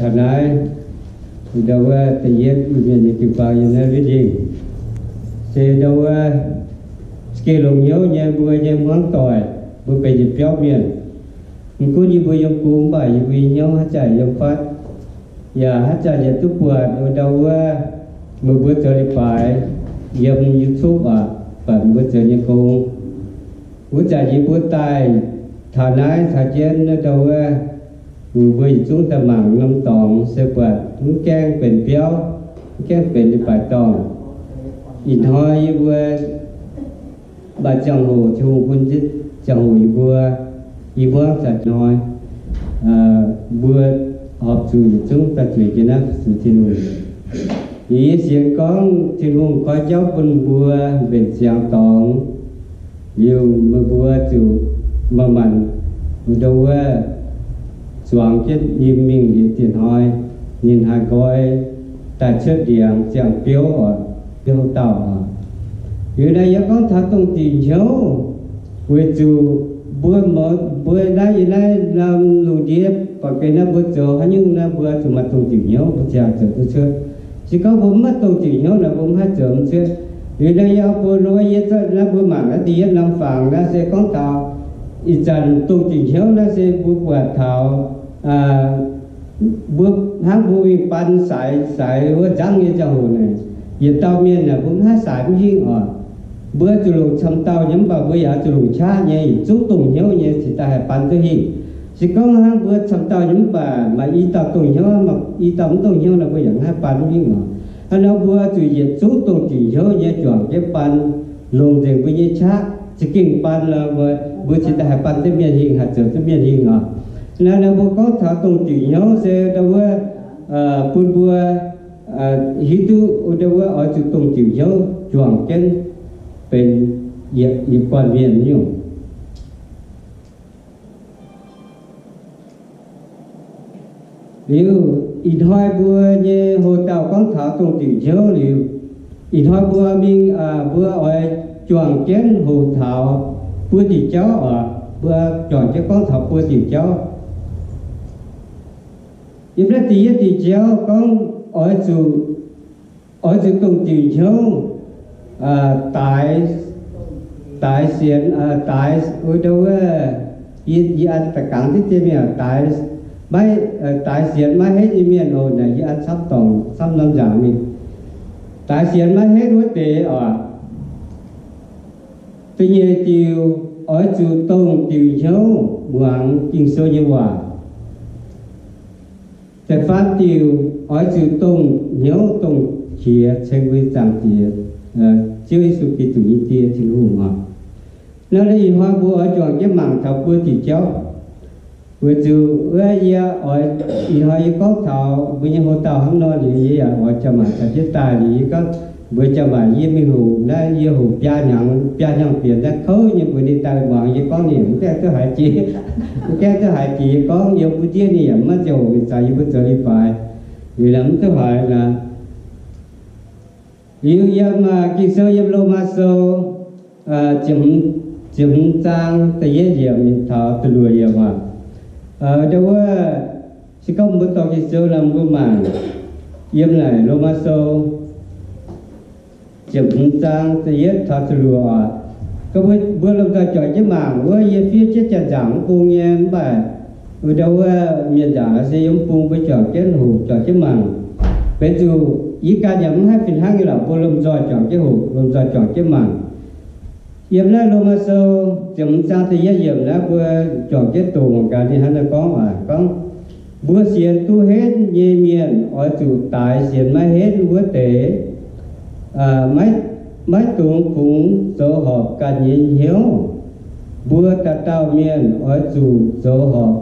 Taux naaiv, ndau wuov da'yietv Iu-Mienh nyei jiu-baang yiem naaiv Winding, se ndau wuov za'gengh longx hnyouv nyei mbuo nyei hmuangv doic, mbuo benx yietc biauv mienh. Mv gunv yie mbuo yiem gong mv baac yie mbuo nyei hnyouv haaix zanc yiem fatv, yaac haaix zanc yaac duqv buatc ndau wuov meih mbuo zoux leiz-baaix yiem YouTube aac, baac mbuo zoux nyei gong. Wuov zanc yie mbuo daaih taux naaiv taux jienv ndau wuov, mbuo yietc zungv daaih mangc norm dorngx se buatc mv gaengh benx biauv, mv gaengh benx leiz-baaix dorngh. Ih hnoi yie mbuo maaih ziangh hoc, Tin-Hungh bun ziangh hoc yie mbuo, yie mbuo zanc hnoi, mbuo horpc zuqc yietc zungv daaih zueiz jienv naaiv zuqc Tin-Hungh. Yie sienx gorngv Tin-Hungh koi jauv bun mbuo mbenc ziangx dorngx, liuz meih mbuo zuqc manc-manc ndau wuov zuangx jienv nyim mingh liuz dieh hnoi ninh haih nqoi daaih cuotv ndiangx ziangh biouv oc, biouv dauh oc. Liuz naaiv yie gorngv taux dongh diuc hnyouv, weic zuqc mbuo, mbuo naaiv yiem naaiv norm lungh ndiev baac gengh naaiv mbuo zoux haaix nyungc naaiv mbuo zuqc maaih dongh diuc hnyouv mbuo ziangh zoux duqv cuotv. Se gorngv mbuo mv maaih dongh diuc hnyouv naaic mbuo mv haih zoux mv cuotv. Liuz naaiv yie mbuo lo yie zorqv naaiv mbuo mangc naaiv da'yietv norm fangx naaiv se gorngv taux ih zanc dongh diuc hnyouv naaiv se mbuo buatc taux mbuo hnangv mbuo mingh ban saaix, saaix wuov nzangv nyei ziangh hoc naaic, yietc dauh mienh naaic mbuo mv haih saaix mv hingh oc. Mbuo zuqc longc camv dauh nyei mv baac mbuo yaac zuqc longc qaqv nyei, yietc zungv dongh hnyouv nyei cingx daaih haih ban duqv hingh. Se gorngv hnangv mbuo camv dauh nyei mv baac maaih i dauh dongh hnyouv, maaih i dauh mv dongh hnyouv nor mbuo yaac mv haih ban mv hingh oc. Hnangv nor mbuo zuqc yietc zungv dongh diuc hnyouv nyei juangc jienv ban, longc nzengc mbuo nyei qaqv za'gengh ban nor, mbuo cingx daaih haih ban duqv mienh hingh, haih zoux duqv mienh hingh oc. Naaiv nor mbuo gorngv taux dongh diuc hnyouv se ndau wuov bun mbuo hiuv duqv ndau wuov oix zuqc dongh diuc hnyouv juangc jienv benx yietc guanh mienh nyungc. Liuz ih hnoi mbuo nyei hoc dauh gorngv taux dongh diuc hnyouv liuz, ih hnoi mbuo mingh, mbuo oix juangc jienv hoqc taux buo diuc jauv oc. Mbuo juangc jienv gorngv taux buo diuc jauv. Yiem naaiv da'yietv diuc jauv gorngv oix zuqc, oix zuqc dongh diuc hnyouv daix, daix sienx, daix ndau wuov, yie an da'gangx diqv dien mingh, daix, daix sienx maiv henv nyei mienh oc. Naaic yie an camv dorngc camv norm nzaangc mingh. Daix sienx maiv henv wuov deix oc. Da'nyeic diuc, oix zuqc dongh diuc hnyouv muangx Ging-Sou nyei waac. Da'faam diuc, oix zuqc dongh hnyouv dongh qiex ceng mbuo nyei Zaangc Diex, Ziouv Yesu Giduc nyei Die, Tin-Hungh oc. Naaiv ih hnoi mbuo oix juangc jienv mangc taux buo diuc jauv. Weic zuqc wuov yie oix, ih hnoi yie gorngv taux mbuo nyei hoc dauh hnangv nor liuz, yie yaac oix jaa-maanc caux jienv daaih liuz, yie gorngv mbuo jaa-maanc yie mingh hoqc naaiv, yie hoqc biaa hnyangx, biaa hnyangx bienx naaiv kouv nyei mbuox ninh daaih muangx yie gorngv, ninh mv gaengh duqv haiz jiex, mv gaengh duqv haiz jiex yie gorngv. Yiem mbuo ndiev ninh yaac mv maaih ziangh hoc mingh caux yie mbuo zoux leiz-baaix, ninh mv duqv haiz naaic. Liuz yiem Ging-Sou yiem Lomaa Sou ziepc hmz zaang da'yietv yiemc mingh taux da'luoqc yiemc aac, ndau wuov, se gorngv mbuo dorh Ging-Sou nor mbuo mangc yiem naaic Lomaa Sou ziepc hmz zaang da'yietv taux da'luoqc aac. Gorngv mbuo lomh nzoih juangc jienv mangc wuov, yie fiev jienv janx-nzaangc mv bung nyei, mv baac ndau wuov mienh nzaangc se yiem mv bung, mbuo juangc jienv hoqc juangc jienv mangc. Benx zuqc yie ganh yaac mv haih fih hnangv nyei lorqc, mbuo lomh nzoih juangc jienv hoqc, lomh nzoih juangc jienv mangc. Yiem naaiv Lomaa Sou ziepc hmz zaang da'yietv yiemc naaiv mbuo juangc jienv doqc mangc gaax ninh hnangv naaiv gorngv aac, gorngv, mbuo sienx duqv henv nyei mienh oix zuqc daix sienx maiv henv wuov deix, maiv dungx kungx zoux horpc ganh nyei hnyouv. Mbuo dauh dauh mienh oix zuqc zoux horpc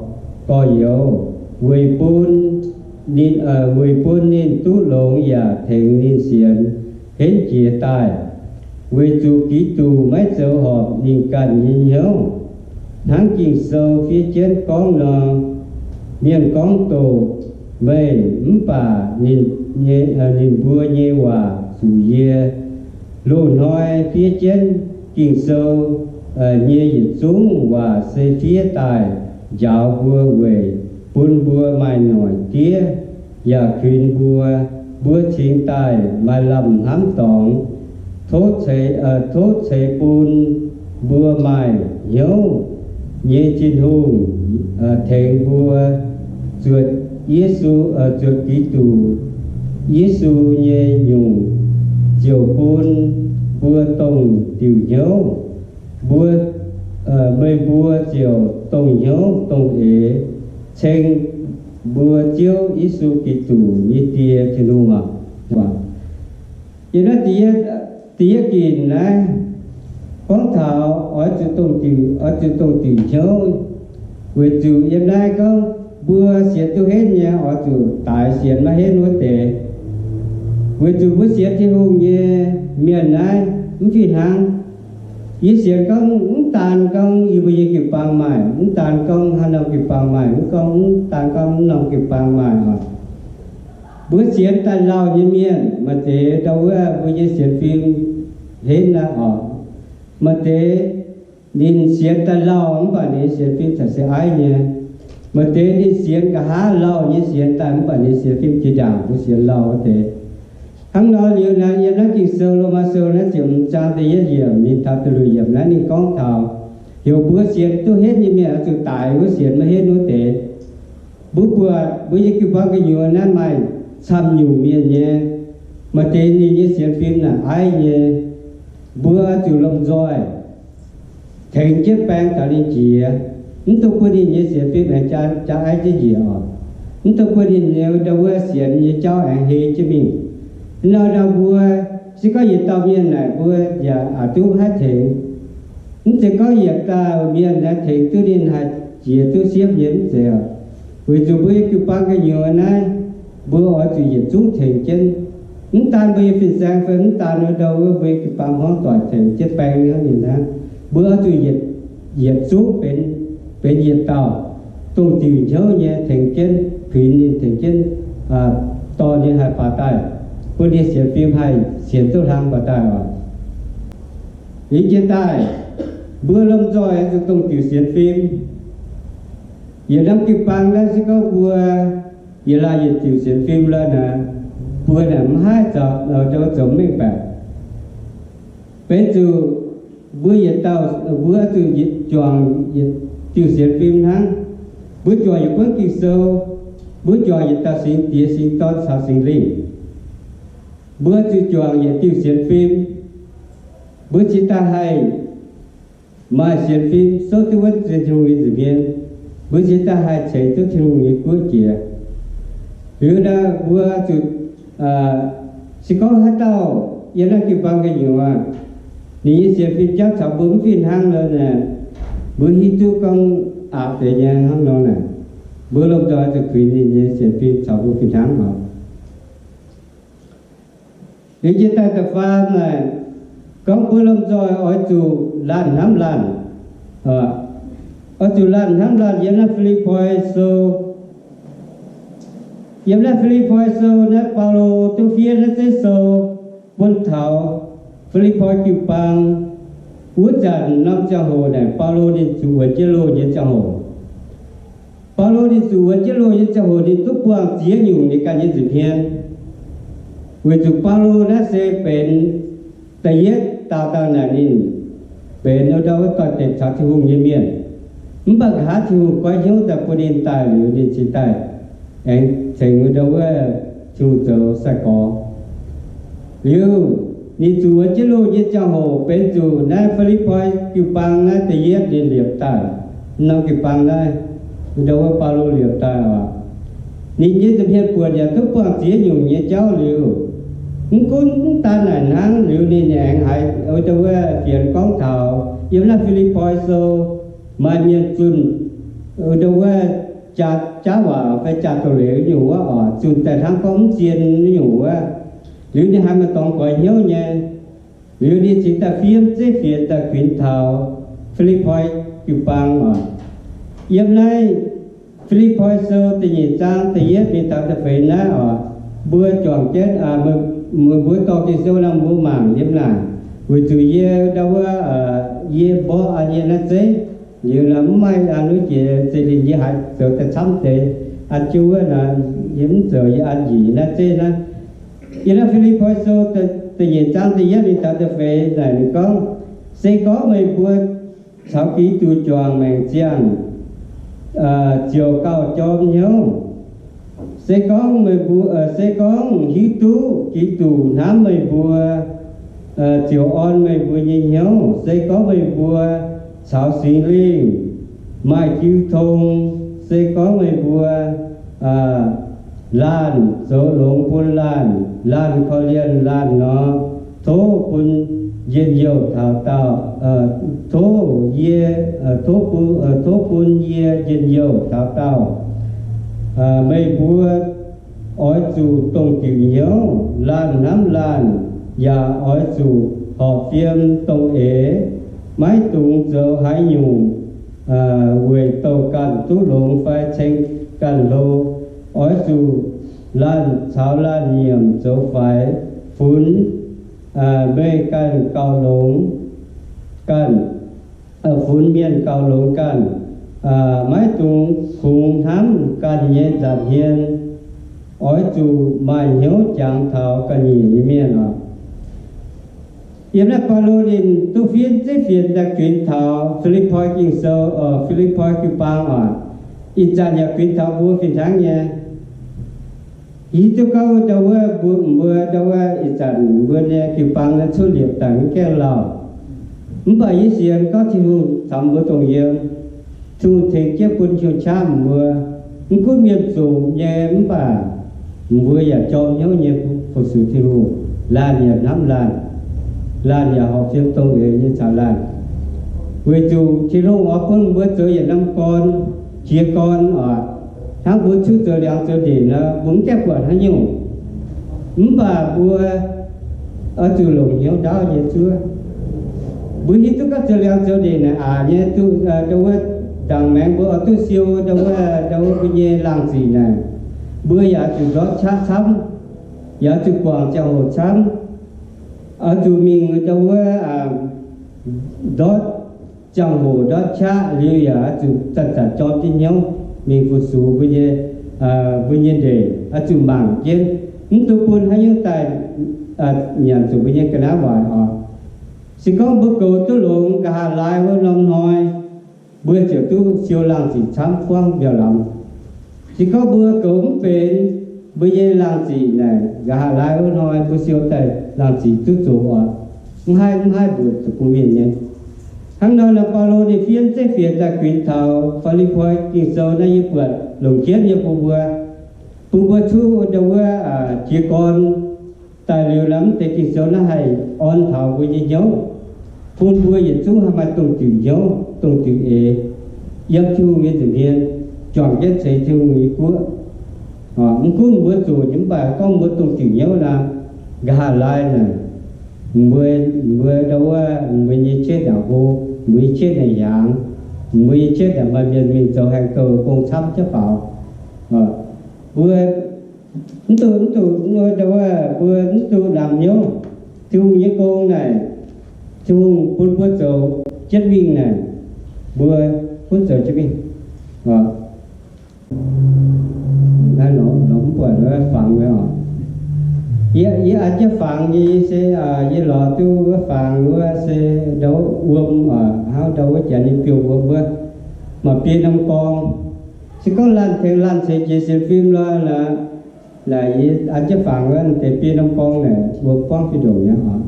gorx-youz, weic bun, weic bun ninh duqv longx yaac tengx ninh sienx henv jiez daaih. Weic zuqc Giduc maiv zoux horpc ninh ganh nyei hnyouv. Hnangv Ging-Sou fiev jienv gorngv nor, mienh gorngv doqc meih, mv baac ninh mbuo nyei waac zuqc yie. Loz-hnoi fiev jienv Ging-Sou nyei yietc zungv waac se fiev daaih njaaux mbuo weic bun mbuo maaih noic diev. yaac kuinx mbuo, mbuo cingx daaih maaih lamh hnamv dorngx, tov ceix, tov ceix bun mbuo maaih hnyouv nyei Tin-Hungh tengx mbuo zuotc Yesu, zuotc Giduc Yesu nyei nyungc, ziouc bun mbuo dongh diuc hnyouv. Mbuo, meih mbuo ziouc dongh hnyouv dongh eix ceng mbuo Ziouv Yesu Giduc nyei Die, Tin-Hungh aac. Yiem naaiv da'yietv ginc naaiv gorngv taux oix zuqc dongh diuc, oix zuqc dongh diuc hnyouv, weic zuqc yiem naaiv gorngv mbuo sienx duqv henv nyei oix zuqc daix sienx maiv henv wuov deix. Weic zuqc mbuo sienx Tin-Hungh nyei mienh naaiv mv fih hnangv. Yie sienx gorngv mv daan gorngv yie mbuo nyei jiu-baang maaih, mv daan gorngv haaix norm jiu-baang maaih, mv gorngv, mv daan gorngv mv norm jiu-baang maaih oc. Mbuo sienx daaih lauh nyei mienh, maaih deix ndau wuov mbuo nyei sienx fim henv aqv oc. Maaih deix ninh sienx daaih lauh mv baac ninh sienx fim caux se aiv nyei. Maaih deix ninh sienx nqa'haav lauh nyei sienx daaih mv baac ninh sienx fim jiex ndaangc mbuo sienx lauh wuov deix. Hnangv nor liuz naaiv, yiem naaiv Ging-Sou, Lomaa Sou naaiv ziepc hmz zaang da'yietv yiemc mingh taux da'luoqc yiemc naaiv ninh gorngv taux heuc mbuo sienx duqv henv nyei mienh oix zuqc daix wuov sienx maiv henv wuov deix. Mbuo buatc mbuo nyei jiu-baang gu'nyuoz naaiv maaih camv nyungc mienh nyei. Maaih deix ninh nyei sienx fim naaic aiv nyei. Mbuo oix zuqc lomh nzoih tengx jienv baeng taux ninh jiex, mv dungx bun ninh nyei sienx fim aengx jaa, jaa aiv jienv njiec oc. Mv dungx bun ninh nyei ndau wuov sienx nyei jauv aengx hei jienv mingh. Nor nor mbuo se gorngv yietc dauh mienh naaic mbuo yaac aqc duqv haih tengx. Mv zeiz gorngv yietc dauh mienh naaic tengx duqv ninh haih jiex duqv siepv nyei, mv zeiz oc. Weic zuqc mbuo nyei jiu-baang gu'nyuoz naaiv, mbuo oix zuqc yietc zungv tengx jienv. Mv daan mbuo nyei fin-saeng fai mv daan ndau wuov mbuo nyei jiu-baang hmuangv doic tengx jienv baeng hnangv nyei naaiv. Mbuo oix zuqc yietc, yietc zungv benx, benx yietc dauh, dongh diuc hnyouv nyei tengx jienv, kuinx ninh tengx jienv, dorh ninh haih faaux daaih, bun ninh sienx fim haih sienx duqv hlang faaux daaih oc. Liuz jiez daaih, mbuo lomh nzoih zuqc dongh diuc sienx fim. Yietc norm jiu-baang naaiv se gorngv mbuo yietc laanh yietc diuc sienx fim lorqc naaic, mbuo naaic mv haih zoux, zoux mv mengh baeqc. Benx zuqc mbuo yietc dauh, mbuo zuqc yietc juangc yietc diuc sienx fim hnangv. Mbuo juangc yietc buonv Ging-Sou, mbuo juangc yietc dauh Singx Diex, Singx Dorn caux Singx Lingh. Mbuo zuqc juangc yietc diuc sienx fim. Mbuo cingx daaih haih maaih sienx fim souv duqv wuonv Tin-Hungh nyei nza'hmien. Mbuo cingx daaih haih ceix duqv Tin-Hungh nyei guoqv jiex. Liuz naaic mbuo zuqc, se gorngv haaix dauh yiem naaiv jiu-baang gu'nyuoz, ninh nyei sienx fim jauv caux mbuo mv fih hnangv lorqc naaic, mbuo hiuv duqv gorngv aqc deix nyei hnangv nor naaic, mbuo lomh nzoih zuqc kuinx ninh nyei sienx fim caux mbuo fih hnangv oc. Liuz jiez daaih da'faam naaic, gorngv mbuo lomh nzoih oix zuqc laanh hnamv laanh, oix zuqc laanh hnamv laanh. Yiem naaiv Fi^lipv^poi Sou, yiem naaiv Fi^lipv^poi Sou naaiv Baulo duqv fiev naaiv zeiv sou bun taux Fi^lipv^poi jiu-baang. Wuov zanc norm ziangh hoc naaic Baulo ninh zuqc wuonx jienv loh nyei ziangh hoc. Baulo ninh zuqc wuonx jienv loh nyei ziangh hoc ninh duqv buangh ziex nyungc ninh ganh nyei nza'hmien. Weic zuqc Baulo naaiv se benx da'yietv dauh dauh naaic ninh benx wuov ndau wuov doix-dekc caux Tin-Hungh nyei mienh. Mv baac nqa'haav Tin-Hungh goiv hnyouv daaih bun ninh daaih liuz ninh cingx daaih aengx tengx wuov ndau wuov Tin-Hungh zoux sai-gorx. Liuz, ninh zuqc wuonx jienv loh nyei ziangh hoc benx zuqc naaiv Fi^lipv^poi jiu-baang naaiv da'yietv ninh liepc daaih, norm jiu-baang naaiv, ndau wuov Baulo liepc daaih oc. Ninh nyei nza'hmien buonc yaac duqv buangh ziex nyungc nyei jauv liuz, mv gunv mv daan naaic hnangv, liuz ninh aengx haiz ndau wuov fienx gorngv taux yiem naaiv Fi^lipv^poi Sou maaih mienh zunh ndau wuov jaa, jaav waac fai jaa-doz-leiz nyungc wuov oc, zunh daaih hnangv gorngv mv zien nyungc wuov. Liuz ninh haiz maaih dorngx goix hnyouv nyei. Liuz ninh cingx daaih fiev zeiv fienx daaih kuinx taux Fi^lipv^poi jiu-baang oc. Yiem naaiv Fi^lipv^poi Sou da'nyeic zaang da'yietv mingh taux da'feix naaiv oc, mbuo juangc jienv, meih mbuo dorh Ging-Sou nor mbuo mangc yiem naaic, weic zuqc yie ndau wuov, yie mborqv an yie naaiv zeiv, liuz nor mv maaih an wuov jiex zeiv, ninh yie haiz zoux daaih camv deix. an jienv wuov naaic, yie mv zoux yie an njiec naaiv zeiv naaiv. Yiem naaiv Fi^lipv^poi Sou da'nyeic zaang da'yietv mingh taux da'feix naaic ninh gorngv, se gorngv meih mbuo caux Giduc juangc maengc ziangh, ziouc gauh jorm hnyouv. Se gorngv meih mbuo, se gorngv hiuv duqv Giduc hnamv meih mbuo, ziouc orn meih mbuo nyei hnyouv. Se gorngv meih mbuo caux Singx Lingh maaih jiu tong, se gorngv meih mbuo laanh zoux longx bun laanh, laanh korv-lienh laanh nor, tov bun njien-youh taux daauh, tov yie, tov bun, tov bun yie njien-youh taux daauh. Meih mbuo oix zuqc dongh diuc hnyouv, laanh hnamv laanh, yaac oix zuqc horpc fiem dongh eix, maiv dungx zoux haaix nyungc weic douh ganh duqv longx fai ceng ganh hlo. Oix zuqc laanh caux laanh nyiemc zoux faix, funx meih ganh gauh longx, ganh funx mienh gauh longx ganh. Maiv dungx kungx hnamv ganh nyei nza'hmien. Oix zuqc maaih hnyouv jangx taux ga'nyiec nyei mienh oc. Yiem naaiv Baulo ninh duqv fiev zeiv fienx daaih kuinx taux Fi^lipv^poi Ging-Sou, Fi^lipv^poi jiu-baang oc. Ih zanc yaac kuinx taux mbuo fih hnangv nyei. Yie duqv gorngv ndau wuov mbuo, mbuo ndau wuov ih zanc mbuo nyei jiu-baang naaiv cuotv liepc daaih mv gaengh lauh. Mv baac yie sienx gorngv Tin-Hungh caux mbuo dongh yiem, Tin-Hungh tengx jienv bun hnyouv qaqv mbuo. Mv gunv mienh zuqc nyei mv baac mbuo yaac jorm hnyouv nyei fu-sux Tin-Hungh. Laanh yaac hnamv laanh, laanh yaac horpc fiem dongh eix nyei caux laanh. Weic zuqc Tin-Hungh oix bun mbuo zoux yietc norm gorn, jiez gorn oc. Hnangv mbuo cuotv zoux liangx zoux ndeic nor, mbuo mv gaengh buatc haaix nyungc. Mv baac mbuo oix zuqc longc hnyouv ndaauv nyei zuov. Mbuo hiuv duqv gorngv zoux liangx zoux ndeic naaic aqc nyei duqv, ndau wuov ndaangc maengx mbuo oix duqv siou ndau wuov, ndau wuov mbuo nyei laangh ziqc naaic, mbuo yaac zuqc ndortv qaqv camv, yaac zuqc guangc ziangh hoc camv, oix zuqc mingh ndau wuov ndortv ziangh hoc ndortv qaqv liuz yaac oix zuqc zanc-zanc jorm jienv hnyouv mingh fu-sux mbuo nyei, mbuo nyei ndeic, oix zuqc mangc jienv, mv dungx bun haaix nyungc daaih nyanc zuqc mbuo nyei ga'naaiv waaic oc. Se gorngv mbuo goux duqv longx, nqa'haav laai wuov norm hnoi, mbuo ziouc duqv siou laangh ziqc camv buangv mbiauh lamz. Se gorngv mbuo goux mv benx, mbuo nyei laangh ziqc naaic nqa'haav laai wuov hnoi mbuo siou daaih laangh ziqc duqv zoqc oc. Mv haih, mv haih mbuoqc zuqc bun mienh nyei. Hnangv nor, Baulo ninh fiev zeiv fienx daaih kuinx taux Fi^lipv^poi Ging-Sou naaiv, yie buatc longc jienv nyei bun mbuo, bun mbuo cuotv ndau wuov jiez gorn daaih liuz, lamh deix Ging-Sou naaiv haih orn taux mbuo nyei hnyouv, bun mbuo yietc zungv haih maaih dongh diuc hnyouv, dongh diuc eix, yiem Tin-Hungh nyei nza'hmien, juangc jienv ceix Tin-Hungh nyei guoqv. Mv gunv mbuo zuqc nyei, mv baac gorngv mbuo dongh diuc hnyouv nor, nqa'haav laai naaic, mbuo, mbuo ndau wuov mbuo nyei cietv naaic hlo, mbuo nyei cietv naaic hiaangx, mbuo nyei cietv naaic maaih mienh mingh zoux haengh gouh gong camv jienv faaux. Mbuo mv duqv, mv duqv, ndau wuov mbuo mv duqv namx hnyouv. Tin-Hungh nyei gong naaic, Tin-Hungh bun mbuo zoux jienv mingh naaic, mbuo gunv zoux jienv mingh. Naaiv lorz mv buatc wuov fangx wuov oc. Yie, yie an jienv fangx nyei se, yie lorz duqv wuov fangx wuov se ndau wuov wuom oc, hnangv ndau wuov janx nyei biouv wuom wuov, maaih biei norm gorng. Se gorngv laanh tengx laanh ceix jiez sienx fim nor, naaic yie an jienv fangx wuov deix biei norm gorng naaic wuom buangv fih ndongc nyei oc.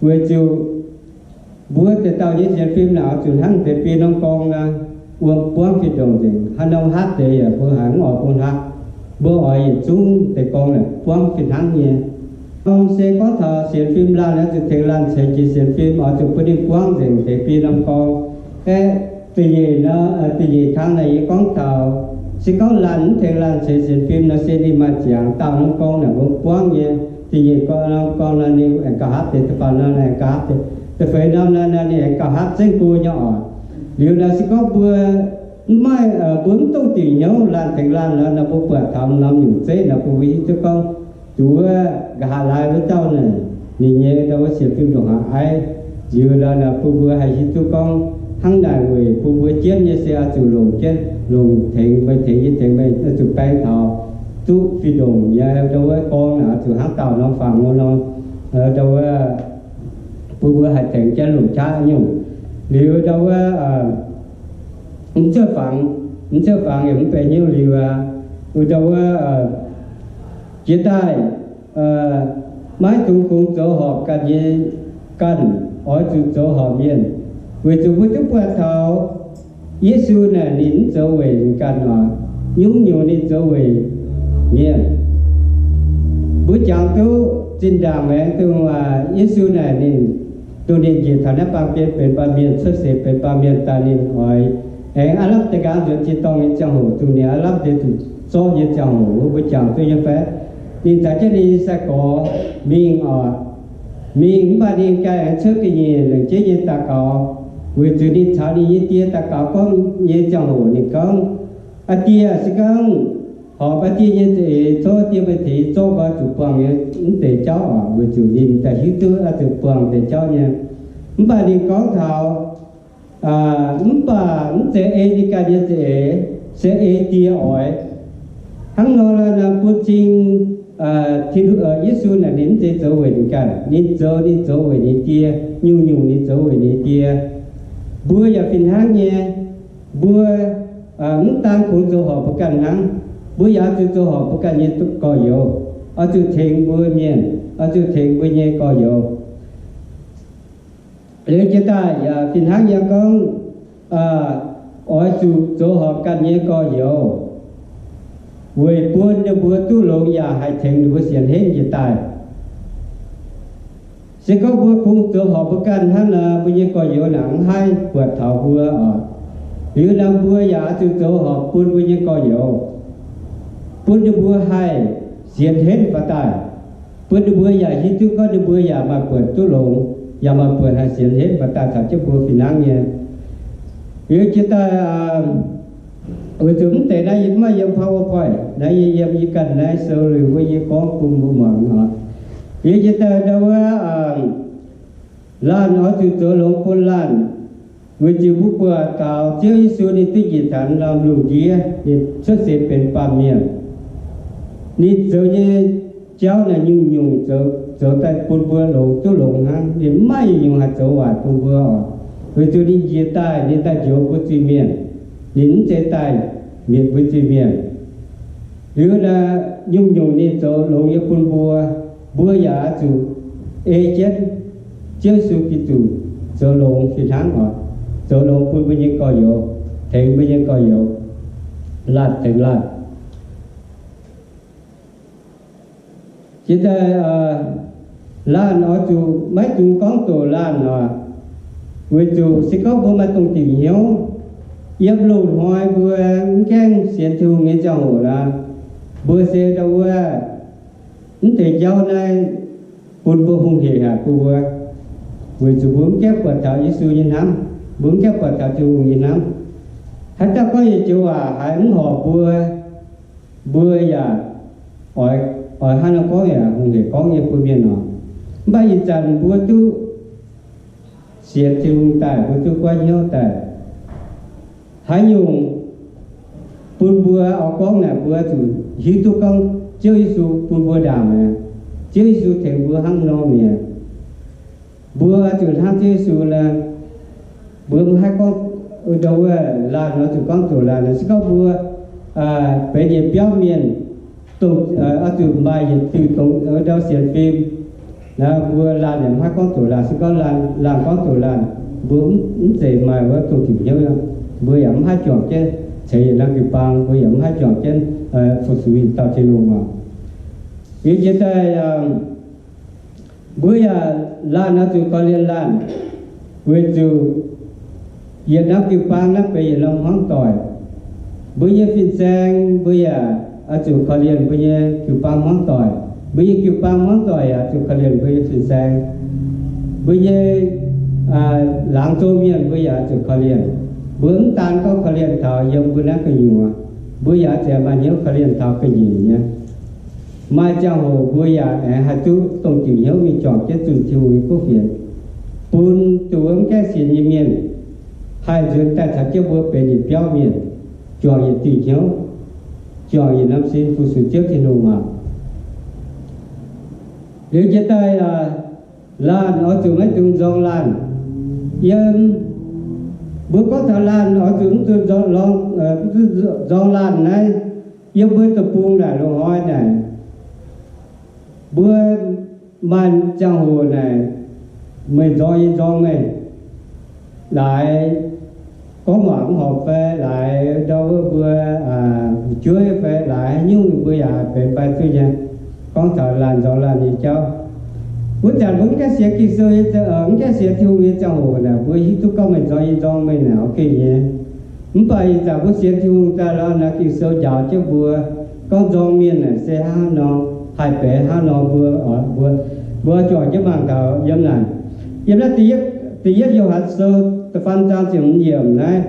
Weic zuqc mbuo deix dauh nyei sienx fim naaic oix zuqc hnangv deix biei norm gorng nor, wuom buangv fih ndongc nzengc. Haaix norm hatv deix yaac mbuo haiz mv oix bun haaix. Mbuo oix yietc zungv deix gorng naaic buangv fih hnangv nyei. Norm se gorngv taux sienx fim laanh oix zuqc tengx laanh ceix jiez sienx fim, oix zuqc bun ninh buangv nzengc deix biei norm gorng. Aeqv, da'nyeic nor, da'nyeic kang naaic yie gorngv taux, se gorngv laanh mv tengx laanh ceix sienx fim nor se ninh maaih ziangx dauh norm gorng naaic wuom buangv nyei. Da'nyeic gorng, norm gorng nor ninh aengx gauh hapv deix, da'faam norm aengx gauh hapv deix, da'feix norm nor ninh aengx gauh hapv zengv go nyei oc. Liuz naaic se gorngv mbuo mv maaih, mbuo mv dongh diuc hnyouv laanh tengx laanh nor, nor mbuo buatc taux norm nyungc zeiv nor bun mbuo hiuv duqv gorngv, duqv wuov nqa'haav laai wuov dauh naaic, ninh nyei ndau wuov sienx fim ndongc haaix aiv. Liuz nor naaic bun mbuo haih hiuv duqv gorngv, Hnangv naaic weic bun mbuo jienv nyei se oix zuqc longc jienv, longc tengx meih, tengx yie, tengx meih, oix zuqc baeng taux duqv fih ndongc nyei ndau wuov gorngv naaic, oix zuqc hnangv dauh norm fangx wuov nor, ndau wuov bun mbuo haih tengx jienv longc qaqv nyungc. Liuz ndau wuov, mv cuotv fangx, mv cuotv fangx yaac mv benx hnyouv liuz aqv. Wuov ndau wuov, jiex daaih maiv dungx kungx zoux horpc ganh nyei ganh, oix zuqc zoux horpc mienh, weic zuqc mbuo duqv buatc taux Yesu naaic ninh mv zoux weic ganh oc, nyungc-nyungc ninh zoux weic mienh. Mbuo jangx duqv zinh ndaangc maengx dongh Yesu naaic ninh, dongh ninh njiec taux naaiv baamh gen benx baamh mienh, cuotv seix benx baamh mienh daaih, ninh oix aengx aav lamh deix nqaang nzuonx tin-dorngh nyei ziangh hoc, dongh ninh aav lamh deix zuqc zorqv nyei ziangh hoc, mbuo jangx duqv nyei fai? Ninh caux jienv ninh nyei sai-gorx mingh oc. Mingh mv baac ninh ganh aengx cuotv ga'nyiec lengc jeiv nyei daux gaux, weic zuqc ninh caux ninh nyei die daux gaux gorngv nyei ziangh hoc ninh gorngv, Aa Die, se gorngv horpc aa Die nyei za'eix, tov aa Die meih tengx yie zorqv nqoi zuqc buangh nyei mv deix jauv oc. Weic zuqc ninh daaih hiuv duqv oix zuqc buangh deix jauv nyei. Mv baac ninh gorngv taux, mv baac mv zeiz ei ninh ganh nyei za'eix, se ei Die oix. Hnangv nor, bun cing Yesu naaic ninh mv zeiz zoux weic ninh ganh, ninh zoux, ninh zoux weic ninh Die, nyungc-nyungc ninh zoux weic ninh Die. Mbuo yaac fih hnangv nyei, mbuo mv daan kungx zoux horpc mbuo ganh hnangv, mbuo yaac oix zuqc zoux horpc mbuo ganh nyei gorx-youz, oix zuqc tengx mbuo mienh, oix zuqc tengx mbuo nyei gorx-youz. Liuz jiex daaih yaac fih hnangv nyei gorngv, oix zuqc zoux horpc ganh nyei gorx-youz, weic bun ninh mbuo duqv longx yaac haih tengx ninh mbuo sienx henv njiec daaih. Se gorngv mbuo kungx zoux horpc mbuo ganh hnangv nor, mbuo nyei gorx-youz naaic mv haih buatc taux mbuo oc. Liuz nor mbuo yaac oix zuqc zoux horpc bun mbuo nyei gorx-youz, bun ninh mbuo haih sienx henv baac daaih, bun ninh mbuo yaac hiuv duqv gorngv ninh mbuo yaac maaih buonc duqv longx, yaac maaih buonc haih sienx henv baac daaih caux jienv mbuo fih hnangv nyei. Liuz jiex daaih, weic zuqc mv deix naaiv yie mv maaih yiem PowerPoint, naaiv yie yiem yie ganh naaiv sou liuz wuov yie gorngv bun mbuo muangx oc. Liuz jiex daaih ndau wuov, laanh oix zuqc zoux longx bun laanh, weic zuqc mbuo buatc taux Ziouv Yesu ninh duqv njiec taux norm lungh ndiev, ninh cuotv seix benx baamh mienh. Ninh zoux nyei jauv naaic nyungc-nyungc zoux, zoux daaih bun mbuo longx duqv longx hnangv. Ninh mv maaih nyungc-nyungc haih zoux waaic bun mbuo oc. Weic zuqc ninh njiec daaih, ninh daaih njoux mbuo zuiz-mienh. Ninh mv zeiz daaih mietc mbuo zuiz-mienh. Liuz naaic nyungc-nyungc ninh zoux longx nyei bun mbuo, mbuo yaac oix zuqc ei jienv Ziouv Yesu Giduc zoux longx fih hnangv oc. Zoux longx bun mbuo nyei gorx-youz, tengx mbuo nyei gorx-youz, laanh tengx laanh. Jiex daaih, laanh oix zuqc maiv dungx gorngv doqc laanh oc. Weic zuqc se gorngv mbuo maaih dongh diuc hnyouv, yiem loz-hnoi mbuo mv gaengh sienx Tin-Hungh nyei ziangh hoc nor, mbuo se ndau wuov, mv deix jauv naaiv bun mbuo hungh heic haic bun mbuo, weic zuqc mbuo mv gaengh buatc taux Yesu nyei hnamv, mbuo mv gaengh buatc taux Tin-Hungh nyei hnamv. Haaix dauh gorngv yietc joux waac haiz mv horpc mbuo, mbuo yaac oix, oix hnangv nor gorngv yaac hungh heic gorngv nyei bun mienh oc. Mv baac ih zanc mbuo duqv sienx Tin-Hungh daaih, mbuo duqv goiv hnyouv daaih, haaix nyungc bun mbuo oix gorngv naaic, mbuo zuqc hiuv duqv gorngv Ziouv Yesu bun mbuo ndaangc mi'aqv. Ziouv Yesu tengx mbuo hnangv nor mi'aqv. Mbuo zuqc hnangv Ziouv Yesu nor, mbuo mv haih gorngv ndau wuov laanh nor zuqc gorngv doqc laanh nor. Se gorngv mbuo benx yietc biauv mienh, dongh oix zuqc maaih yietc diuh dongh ndau sienx fim nor, mbuo laanh yaac mv haih gorngv doqc laanh. Se gorngv laanh, laanh gorngv doqc laanh, mbuo mv zeiz maaih wuov dongh diuc hnyouv nor, mbuo yaac mv haih juangc jienv ceix yietc norm jiu-baang, mbuo yaac mv haih juangc jienv fu-sux yietc dauh Tin-Hungh oc. Liuz jiex daaih, mbuo yaac laanh oix zuqc korv-lienh laanh, weic zuqc yietc norm jiu-baang naaiv benx yietc norm hmuangv doic. Mbuo nyei fin-saeng mbuo yaac oix zuqc korv-lienh mbuo nyei jiu-baang hmuangv doic. Mbuo nyei jiu-baang hmuangv doic yaac oix zuqc korv-lienh mbuo nyei fin-saeng. Mbuo nyei laangz zong mienh mbuo yaac oix zuqc korv-lienh. Mbuo mv daan gorngv korv-lienh taux yiem mbuo naaiv gu'nyuoz, mbuo yaac oix zuqc maaih hnyouv korv-lienh taux ga'nyiec nyei. Maaih ziangh hoc mbuo yaac aengx haih duqv dongh diuc hnyouv mingh juangc jienv zunh Tin-Hungh nyei kuv fienx, bun dongh wuov mv gaengh sienx nyei mienh haih nzuonx daaih caux jienv mbuo benx yietc biauv mienh, juangc yietc diuh hnyouv, juangc yietc norm sin fu-sux Ziouv Tin-Hungh aqv. Liuz jiex daaih, laanh oix zuqc maiv dungx nzorng laanh. Yiem, mbuo gorngv taux laanh oix zuqc mv dungx nzorng, nzorng laanh naaiv, yiem mbuo deic-bung naaic loz-hnoi naaic, mbuo maaih ziangh hoc naaic, meih nzorng yie nzorng meih, laaix gorngv waac mv horpc fai laaix ndau wuov mbuo fu'jueiv fai laaix haaix nyungc mbuo yaac benx fai duqv nyei. Gorngv taux laanh nzorng laanh nyei jauv, wuov zanc mbuo mv gaengh sienx Ging-Sou, mv gaengh sienx Tin-Hungh nyei ziangh hoc naaic, mbuo hiuv duqv gorngv meih nzorng yie nzorng meih naaic oix gengh nyei. Mv baac ih zanc mbuo sienx Tin-Hungh daaih lorqc naaic, Ging-Sou njaaux jienv mbuo gorngv nzorng mienh naaic se hnangv nor, haih benx hnangv nor, mbuo, mbuo, mbuo juangc jienv mangc taux yiem naaic. Yiem naaiv da'yietv Yo^han Sou da'faam zaang ziepc hmz yiemc naaiv,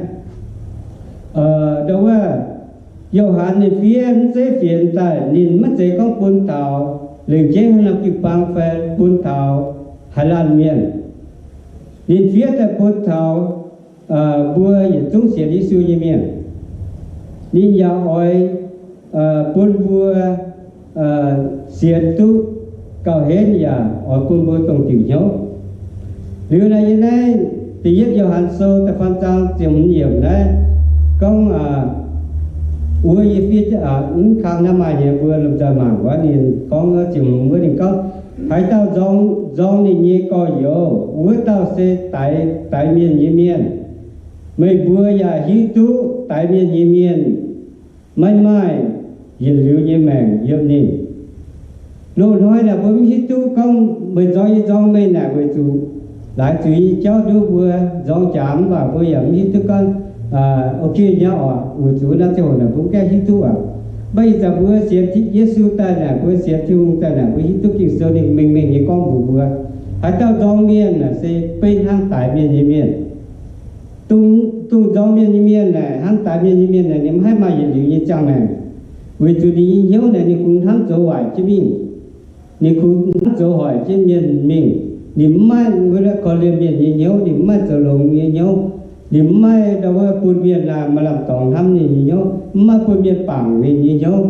ndau wuov, Yo^han ninh fiev mv zeiz fienx daaih, ninh maiv zeiz gorngv bun taux lengc jeiv haaix norm jiu-baang fai bun taux haaix laanh mienh. Ninh fiev daaih bun taux mbuo yietc zungv sienx Yesu nyei mienh. Ninh yaac oix bun mbuo sienx duqv gauh henv yaac oix bun mbuo dongh diuc hnyouv. Liuz naaiv yiem naaiv da'yietv Yo^han Sou da'faam zaang ziepc hmz yiemc naaiv gorngv, wuov yie fiev mv kang naaiv maaih nyei, mbuo lomh nzoih mangc wuov ninh gorngv ziepc hmz wuov ninh gorngv, haaix dauh nzorng, nzorng ninh nyei gorx-youz, wuov dauh se daix, daix mienh nyei mienh. Meih mbuo yaac hiuv duqv daix mienh nyei mienh maiv maaih yietc liuz nyei maengc yiem ninh. Loz-hnoi naaic mbuo mv hiuv duqv gorngv meih nzorng yie nzorng meih naaic weic zuqc laaix zuiz nyei jauv nduov mbuo nzorng jaax, mv baac mbuo yaac mv hiuv duqv gorngv, o, gengh nyei oc, weic zuqc naaiv ziangh hoc naaic mbuo mv gaengh hiuv duqv aqv. Mv baac ih zanc mbuo sienx Yesu daaih naaic, mbuo sienx Tin-Hungh daaih naaic, mbuo hiuv duqv Ging-Sou ninh mengh mengh nyei gorngv mbuox mbuo, haaix dauh nzorng mienh naaic se beiv hnangv daix mienh nyei mienh. Dongh, dongh nzorng mienh nyei mienh naaic, hnangv daix mienh nyei mienh naaic, ninh mv haih maaih yietc liuz nyei ziangh maengc, weic zuqc ninh nyei hnyouv naaic ninh kungx hnamv zoux waaic jienv mingh. Ninh kungx hnamv zoux hoic jienv mienh mingh. Ninh mv maaih wuov korv-lienh mienh nyei hnyouv, ninh mv maaih zoux longx nyei hnyouv. Ninh mv maaih ndau wuov bun mienh maaih lamh dorngx hnamv ninh nyei hnyouv, mv maaih bun mienh bangc ninh nyei hnyouv.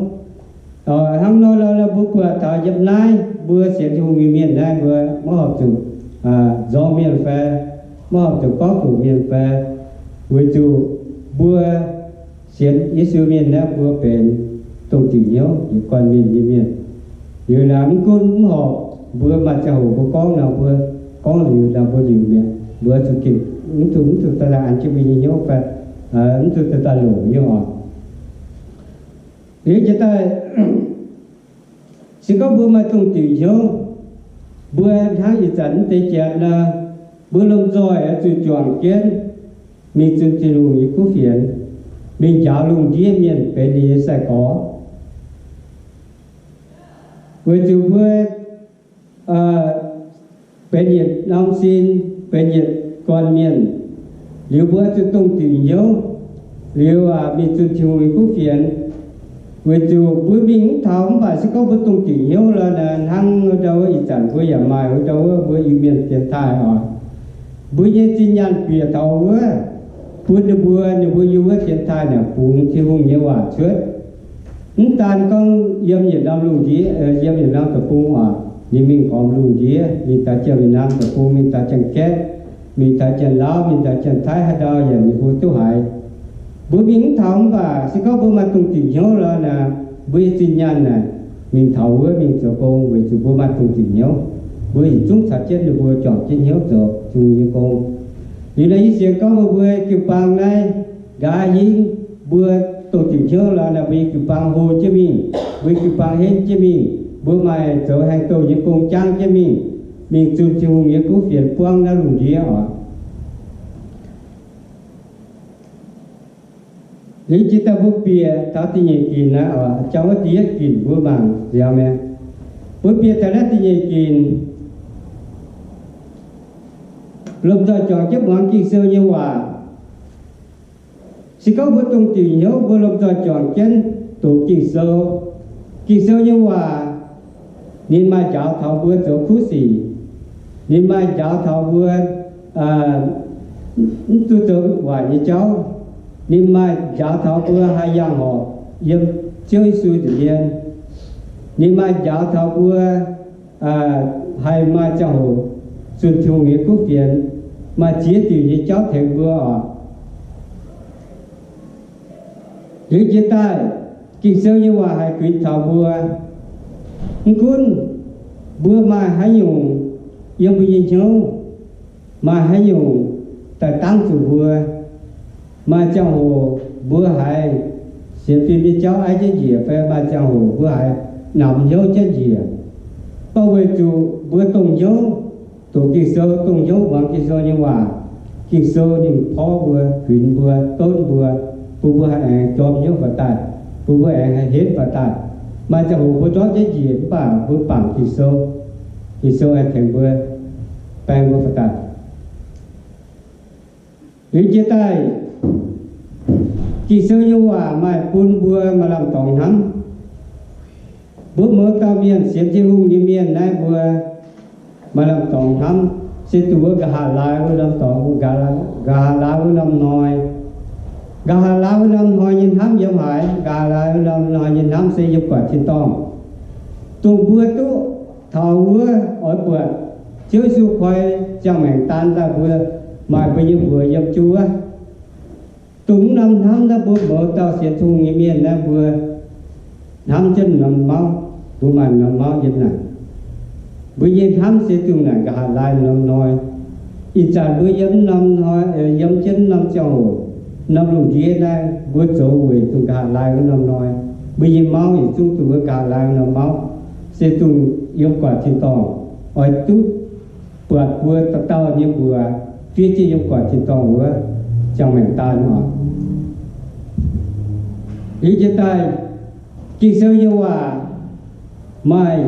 Hnangv nor, mbuo buatc taux yiem naaiv mbuo sienx Tin-Hungh nyei mienh naaiv, mbuo maiv horpc zuqc nzorng mienh fai maiv horpc zuqc gorngv doqc mienh fai, weic zuqc mbuo sienx Yesu mienh naaiv, mbuo benx dongh diuc hnyouv yietc guanh mienh nyei mienh. Liuz naaic mv gunv mv horpc mbuo maaih ziangh hoc mbuo gorngv nor, mbuo gorngv liuz nor mbuo liuc mi'aqv. Mbuo zuqc gengh mv zuqc, mv zuqc daaih an jienv mbuo nyei hnyouv fai mv zuqc daaih longc nyei oc. Liuz jiex daaih, se gorngv mbuo maaih dongh diuc hnyouv, mbuo hnangv ih zanc mv deix janx nor, mbuo lomh nzoih oix zuqc juangc jienv mingh zunh Tin-Hungh nyei kuv fienx, mingh njaaux lungh ndiev mienh benx ninh nyei sai-gorx. Weic zuqc mbuo benx yietc norm sin, benx yietc guanh mienh, liuz mbuo zuqc dongh diuc hnyouv, liuz mingh zunh Tin-Hungh nyei kuv fienx. Weic zuqc mbuo mingh mv taux, mv baac se gorngv mbuo dongh diuc hnyouv lorqc, hnangv ndau wuov ih zanc mbuo yaac maaih wuov ndau wuov mbuo Iu-Mienh dienx taaih oc. Mbuo nyei zinh nyaanh bieqc taux wuov, bun ninh mbuo, ninh mbuo yiem wuov dienx taaih naaic bungx Tin-Hungh nyei waac cuotv. Mv daan gorngv yiem yietc norm lungh ndiev, yiem yietc norm deic-bung oc, ninh mingh gormx lungh ndiev, mingh taux Janx-Mienh naamh deic-bung, mingh taux Janx-Kaeqv, mingh taux Janx-Lauv, mingh taux Janx-Taiv, haaix ndau yaac ninh mbuo duqv haiz. Mbuo mingh mv taux, mv baac se gorngv mbuo maaih dongh diuc hnyouv lorqc naaic, mbuo nyei zinh nyaanh naaic mingh taux wuov mingh zoux gong, weic zuqc mbuo maaih dongh diuc hnyouv. Mbuo yietc zungv caux jienv ninh mbuo juangc jienv hnyouv zoux Tin-Hungh nyei gong. Liuz naaiv yie sienx gorngv mbuo, mbuo jiu-baang naaiv, nqa'haav hingv mbuo dongh diuc hnyouv lorqc naaic, mbuo nyei jiu-baang hlo jienv mingh, mbuo nyei jiu-baang henv jienv mingh, mbuo maaih zoux haengh douh nyei gong jangv jienv mingh, mingh zunh Tin-Hungh nyei kuv fienx buangv naaiv lungh ndiev oc. Liuz jiex daaih mbuo bieqc taux da'nyeic ginc naaiv oc, jangx wuov da'yietv ginc mbuo mangc nziaaux mi'aqv. Mbuo bieqc taux naaiv da'nyeic ginc, lomh nzoih juangc jienv muangx Ging-Sou nyei waac. Se gorngv mbuo dongh diuc hnyouv, mbuo lomh nzoih juangc jienv doqc Ging-Sou. Ging-Sou nyei waac ninh maaih njaaux taux mbuo zoux kuv sic. Ninh maaih njaaux taux mbuo mv duqv zoux waaic nyei jauv. Ninh maaih njaaux taux mbuo haih yangh horpc yiem Ziouv Yesu nza'hmien. Ninh maaih njaaux taux mbuo haih maaih ziangh hoc zunh Tin-Hungh nyei kuv fienx, maaih ziex diuc nyei jauv tengx mbuo oc. Liuz jiex daaih, Ging-Sou nyei waac haih kuinx taux mbuo, mv gunv mbuo maaih haaix nyungc yiem mbuo nyei hnyouv, maaih haaix nyungc daaih dangv zuqc mbuo, maaih ziangh hoc mbuo haiz sienx fim nyei jauv aiv jienv njiec fai maaih ziangh hoc mbuo haiz namx hnyouv jienv njiec, mv baac weic zuqc mbuo dongh hnyouv doqc Ging-Sou, dongh hnyouv muangx Ging-Sou nyei waac, Ging-Sou ninh porv mbuo, kuinx mbuo, donv mbuo, bun mbuo haih aengx jorm hnyouv faaux daaih, bun mbuo aengx haih henv faaux daaih. Maaih ziangh hoc mbuo ndortv jienv njiec mv baac mbuo bangc Ging-Sou, Ging-Sou aengx tengx mbuo, baeng mbuo faaux daaih. Liuz jiex daaih, Ging-Sou nyei waac maaih bun mbuo maaih lamh dorngx hnamv. Mbuo mouz dauh mienh, sienx Tin-Hungh nyei mienh naaiv mbuo maaih lamh dorngx hnamv, se dongh wuov nqa'haav laai wuov norm dorngx, nqa'haav laai wuov norm hnoi. Nqa'haav laai wuov norm hnoi nyei hnamv yiem haaix? Nqa'haav laai wuov norm hnoi nyei hnamv se yiem buatc tin-dorngh, dongh mbuo duqv taux wuov oix buatc Ziouv Yesu koi ziangh maengc daan daaih mbuo, maaih mbuo nyei mbuox yiem jienv wuov. Dongh wuov norm hnamv naaiv mbuo mouz dauh sienx Tin-Hungh nyei mienh naaiv mbuo hnamv jienv norm mauv, mbuo maaih norm mauv yiem naaic. Mbuo nyei hnamv se dongh naaic nqa'haav laai norm hnoi. Ih zanc mbuo yiem norm hnoi, yiem jienv norm ziangh hoc, norm lungh ndiev naaiv mbuo zoux weic dongh nqa'haav laai wuov norm hnoi. Mbuo nyei mauv yietc zungv dongh wuov nqa'haav laai norm mauv, se dongh yiem buatc tin-dorngh, oix duqv buatc mbuo dauh dauh nyei mbuox fiev jienv yiem buatc tin-dorngh wuov ziangh maengc daan oc. Liuz jiex daaih, Ging-Sou nyei waac maaih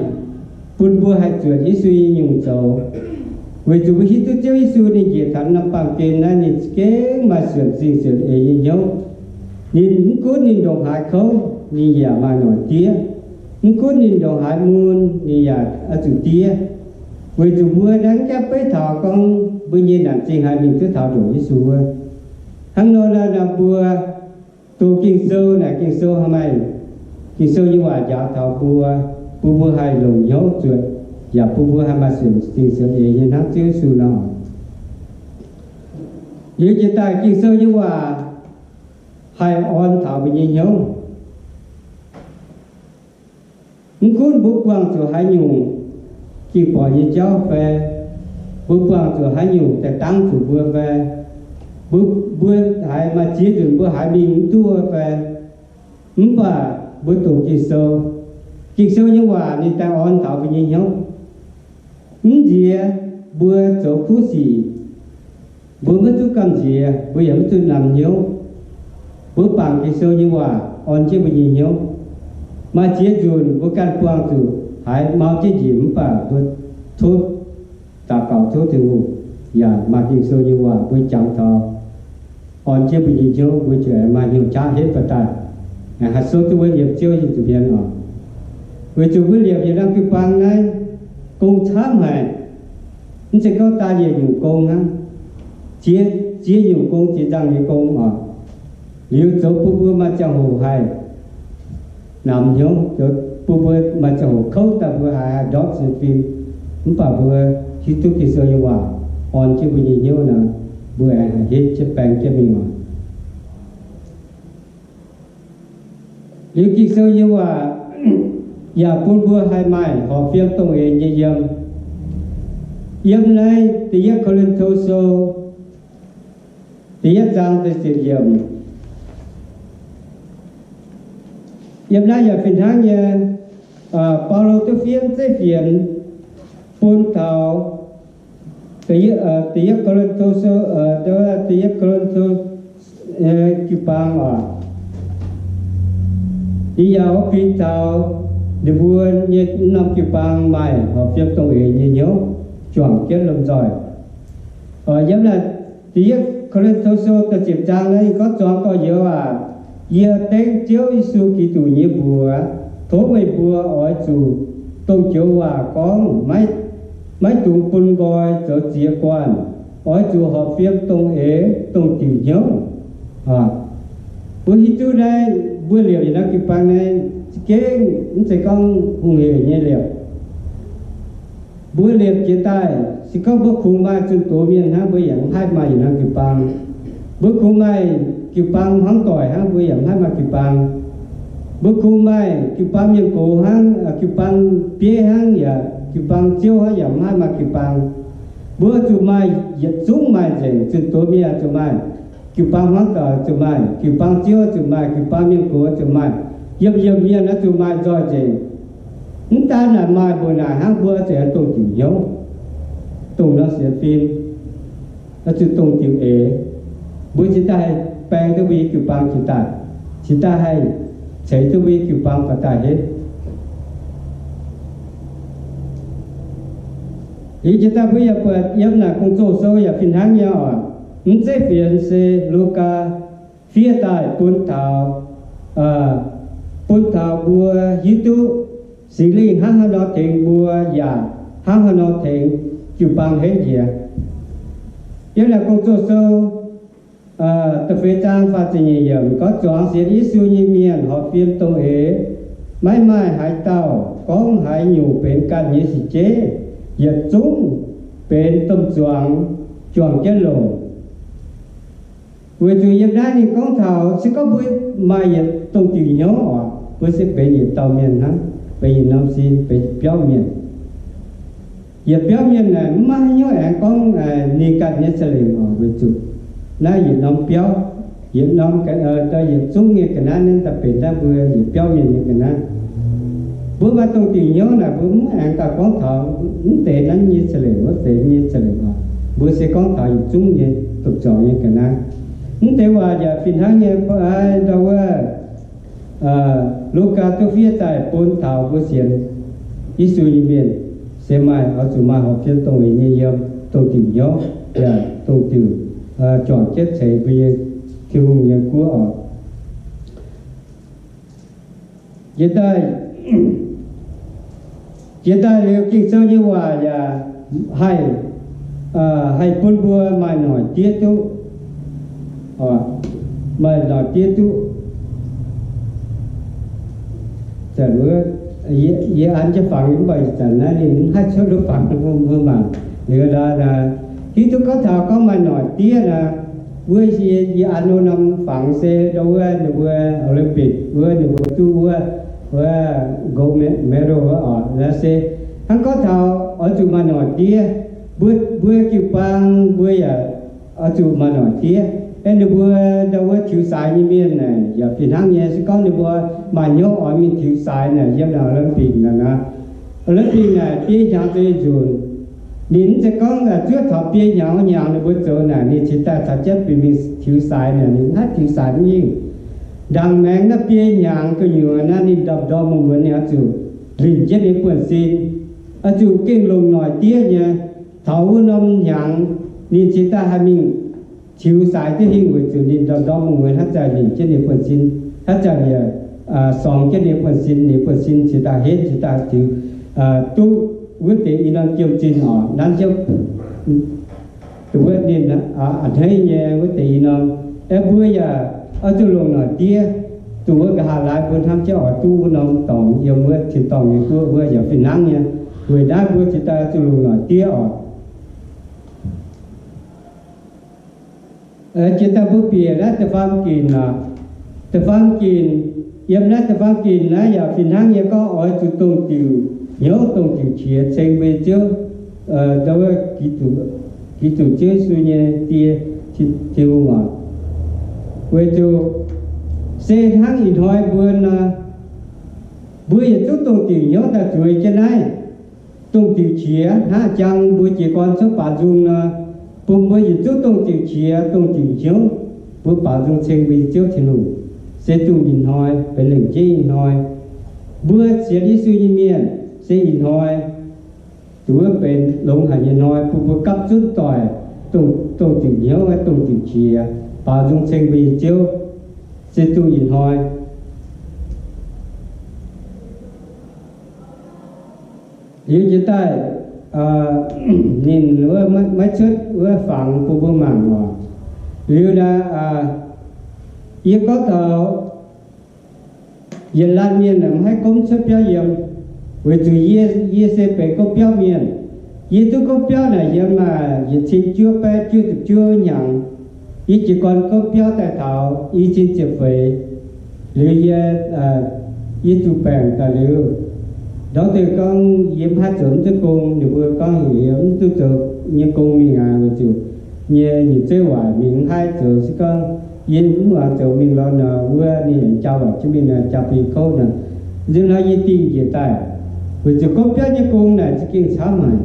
bun mbuo haih zuotc Yesu nyei nyungc zoux, weic zuqc mbuo hiuv duqv Ziouv Yesu ninh njiec taux norm baamh gen naaiv, ninh za'gengh maaih suonc zingh suonc eix nyei hnyouv. Ninh mv gunv ninh ndongc haaix kouv, ninh yaac maaih noic diev. Mv gunv ninh ndongc haaix mun, ninh yaac oix zuqc diev. Weic zuqc mbuo naaiv mv gaengh beiv taux gorngv mbuo nyei naanc zingh haaix mingh duqv taux ndongc Yesu wuov. Hnangv nor naaiv mbuo doqc Ging-Sou naaic, Ging-Sou haaix maaih, Ging-Sou nyei waac njaaux taux mbuo, bun mbuo haih longc hnyouv zuotc, yaac bun mbuo haih maaih suonc zingh suonc eix nyei hnamv Ziouv Yesu nor. Liuz jiex daaih Ging-Sou nyei waac haih orn taux mbuo nyei hnyouv. Mv gunv mbuo buangh zuqc haaix nyungc ging-borqc nyei jauv fai, mbuo buangh zuqc haaix nyungc daaih dangv zuqc mbuo fai, mbuo, mbuo haiz maaih ziex nzunc mbuo haiz mingh mv duqv fai, mv baac mbuo doqc Ging-Sou, Ging-Sou nyei waac ninh daaih orn taux mbuo nyei hnyouv. Mv nziex mbuo zoux kuv sic, mbuo maiv zuqc gamh nziex, mbuo yaac maiv zuqc namx hnyouv. Mbuo bangc Ging-Sou nyei waac orn jienv mbuo nyei hnyouv. Maaih ziex nzunc mbuo ganh buangh zuqc haiz mau jienv njiec mv baac mbuo tov daux gaux tov Tin-Hungh, yaac maaih Ging-Sou nyei waac mbuo jangx taux, orn jienv mbuo nyei hnyouv, mbuo ziouc maaih hnyouv qaqv henv baac daaih, haih souv duqv wuov yiem Ziouv nyei nza'hmien oc. Weic zuqc mbuo liepc yietc norm jiu-baang naaiv, gong camv haic. Mv zeiz gorngv daaih yietc nyungc gong hnangv, ziex, ziex nyungc gong, ziex nzangc nyei gong oc. Liuz zoux bun mbuo maaih ziangh hoc haih namx hnyouv, zoux bun mbuo maaih ziangh hoc kouv daaih mbuo haiz haih ndortv sienx fim. Mv baac mbuo hiuv duqv Ging-Sou nyei waac orn jienv mbuo nyei hnyouv nor, mbuo aengx haih henv jienv baeng jienv mingh oc. Liuz Ging-Sou nyei waac yaac bun mbuo haih maaih horpc fiem dongh eix nyei yiem. Yiem naaiv Da'yietv Ko^lin^to Sou da'yietv zaang da'ziepc yiemc. Yiem naaiv yaac fih hnangv nyei, Baulo duqv fiev zeiv fienx bun taux Da'yietv, Da'yietv Ko^lin^to Sou, Da'yietv Ko^lin^to jiu-baang oc. Ninh yaac oix kuinx taux ninh mbuo nyei norm jiu-baang maaih horpc fiem dongh eix nyei hnyouv, juangc jienv lomh nzoih. Yiem naaiv Da'yietv Ko^lin^to Sou da'ziepc zaang naaiv ninh gorngv, Zuangx gorx-youz aac, yie dengv Ziouv Yesu Giduc nyei mbuox, tov meih mbuo oix zuqc dongh joux waac gorngv, maiv dungx bun nqoi zoux ziex guanh. oix zuqc horpc fiem dongh eix, dongh diuc hnyouv. Mbuo hiuv duqv naaiv, mbuo liepc yietc norm jiu-baang naaiv za'gengh mv zeiz gorngv hungh hec nyei liepc. Mbuo liepc jiex daaih, se gorngv mbuo kungx maaih zunh doz mienh hnangv, mbuo yaac mv haih maaih yietc norm jiu-baang. Mbuo kungx maaih jiu-baang hmuangv doic hnangv, mbuo yaac mv haih maaih jiu-baang. Mbuo kungx maaih jiu-baang mienh gox hnangv, jiu-baang bieiv hnangv, yaac jiu-baang ziouv hnangv, yaac mv haih maaih jiu-baang. Mbuo zuqc maaih yietc zungv maaih nzengc, zunh doz mienh zuqc maaih, jiu-baang hmuangv doic zuqc maaih, jiu-baang ziouv zuqc maaih, jiu-baang mienh gox zuqc maaih, yiemh yiemh mienh oix zuqc maaih nzoih nzengc. Mv daan naaic maaih mbuo naaic hnangv, mbuo zuqc dongh diuc hnyouv, dongh norm sienx fim, oix zuqc dongh diuc eix. Mbuo cingx daaih haih baeng duqv mbuo nyei jiu-baang jiex daaih, cingx daaih haih ceix duqv mbuo nyei jiu-baang faaux daaih henv. Liuz jiex daaih mbuo yaac buatc yiem naaic Gong-Zoh sou yaac fih hnangv nyei oc. Mv zeiz fienx se Lugaa fiev daaih bun taux, bun taux mbuo hiuv duqv Singx Lingh hnangv haaix nor tengx mbuo yaac hnangv haaix nor tengx jiu-baang henv jiex. Yiem naaic Gong-Zoh sou da'feix zaang faah ziepc nyeic yiemc gorngv, zuangx sienx Yesu nyei mienh horpc fiem dongh eix. Maiv maaih haaix dauh gorngv haaix nyungc benx ganh nyei sic jeiv. Yietc zungv benx domh zuangx juangc jienv longc. Weic zuqc yiem naaiv ninh gorngv taux se gorngv mbuo maaih yietc dongh diuc hnyouv oc, mbuo se benx yietc dauh mienh hnangv, benx yietc norm sin, benx biauv mienh. Yietc biauv mienh naaic mv maaih haaix nyungc aengx gorngv ninh ganh nyei za'lengc oc, weic zuqc naaiv yietc norm biauv, yietc norm, yietc zungv nyei ga'naaiv naaiv daaih benx naaiv mbuo yietc biauv mienh nyei ga'naaiv. Mbuo maaih dongh diuc hnyouv naaic mbuo mv aengx daaih gorngv taux mv deix naaiv nyei za'lengc, wuov deix nyei za'lengc oc. Mbuo se gorngv taux yietc zungv nyei domh zuangx nyei ga'naaiv. Mv deix waac yaac fih hnangv nyei, ndau wuov Lugaa duqv fiev daaih bun taux mbuo sienx Yesu nyei mienh se maaih, oix zuqc maaih horpc fiem dongh eix nyei yiem, dongh diuc hnyouv, yaac dongh diuc juangc jienv ceix mbuo nyei Tin-Hungh nyei guoqv oc. Jiex daaih, jiex daaih liuz Ging-Sou nyei waac yaac haih, haih bun mbuo maaih noic diev duqv, maaih noic diev duqv. Yie an jienv fangx mv baac ih zanc naaiv ninh mv haih cuotv duqv fangx bun mbuo mangc. Liuz nor, hiuv duqv gorngv taux gorngv maaih noic diev nor, wuov yie an norm fangx se ndau wuov ninh mbuo Olympic wuov ninh mbuo duqv wuov, wuov gold medal wuov oc. Naaiv se hnangv gorngv taux oix zuqc maaih noic diev. Mbuo, mbuo jiu-baang mbuo yaac oix zuqc maaih noic diev. Aeqv, ninh mbuo ndau wuov tiux saaix nyei mienh naaic yaac fih hnangv nyei. Se gorngv ninh mbuo maaih hnyouv oix mingh tiux saaix naaic, yiem naaic Olympic naaic nor, Olympic naaic biei hnyangx zoux nyei nzunc. Ninh mv zeiz gorngv zuov taux biei hnyangx hnyangx ninh mbuo zoux naaic ninh cingx daaih caux jienv bieqc mingh tiux saaix naaic, ninh mv haih tiux saaix mv hingh. Ndaangc maengx naaiv biei hnyangx gu'nyuoz naaiv ninh ndorm-ndorm muonz-muonz ninh oix zuqc linc jienv ninh buonv-sin, oix zuqc gengh longc noic diev nyei. Taux wuov norm hnyangx ninh cingx daaih haih mingh tiux saaix duqv hingh weic zuqc ninh ndorm-ndorm muonz-muonz hnangv zanc linc jienv ninh buonv-sin, hnangv zanc yaac sorngx jienv ninh buonv-sin, ninh buonv-sin cingx daaih henv, cingx daaih tiux duqv wuov deix i norm jiem-zinh oc, nanv jienv wuov ninh a'hneiv nyei wuov deix i norm. Aeqv, mbuo yaac oix zuqc longc noic diev, dongh wuov nqa'haav laaix mbuo hnamv jienv oix duqv wuov norm dorngx yiem wuov tin-dorngh nyei guoqv wuov yaac fih hnangv nyei. Weic naaiv mbuo cingx daaih zuqc longc noic diev oc. Jiex daaih mbuo bieqc naaiv da'faam ginc aac, da'faam ginc, yiem naaiv da'faam ginc naaiv yaac fih hnangv nyei gorngv oix zuqc dongh diuc hnyouv dongh diuc qiex ceng mbuo nyei Ziouv, ndau wuov Giduc Ziouv Yesu nyei Die, Tin-Hungh aac. Weic zuqc se hnangv ih hnoi mbuo nor, mbuo yietc zungv dongh diuc hnyouv daaih zueiz jienv naaiv. Dongh diuc qiex hnangv jang mbuo jiez gorn cuotv baaux nzung nor, bun mbuo yietc zungv dongh diuc qiex dongh diuc hnyouv, mbuo baaux nzung ceng mbuo nyei Ziouv Tin-Hungh. Se dongh ih hnoi benx lengc jeiv ih hnoi. Mbuo sienx Yesu nyei mienh se ih hnoi, dongh wuov benx longx haic nyei hnoi, bun mbuo gapv zunv doic, dongh, dongh diuc hnyouv, dongh diuc qiex, baaux nzung ceng mbuo nyei Ziouv. Se dongh ih hnoi. Liuz jiex daaih, ninh wuov maiv cuotv wuov fangx bun mbuo mangc oc. Liuz naaiv, yie gorngv taux yietc laanh mienh naaic maiv haih gomv cuotv biauv yiem, weic zuqc yie, yie se benx gomv biauv mienh. Yie duqv gomv biauv naaic yiem maaih yietc cin juov baeqv juov ziepc juov hnyangx. Yie jiez gorn gomv biauv daaih taux i cin ziepc feix. Liuz yie, yie zuqc baengc daaih liuz, ndortv deix gorngv yie maiv haih zoux mv duqv gong, ninh mbuo gorngv yie mv duqv zoux nyei gong mingh aqv, weic zuqc nyei nyei zeiv waaic mingh mv haih zoux. Se gorngv yie mv muangx zoux mingh lorz nor, wuov ninh jaa waaic jienv mingh nor, jaa bun kouv nor. Nzunc hnoi yie dingh njiec daaih, weic zuqc gomv biauv nyei gong naaic za'gengh camv haic,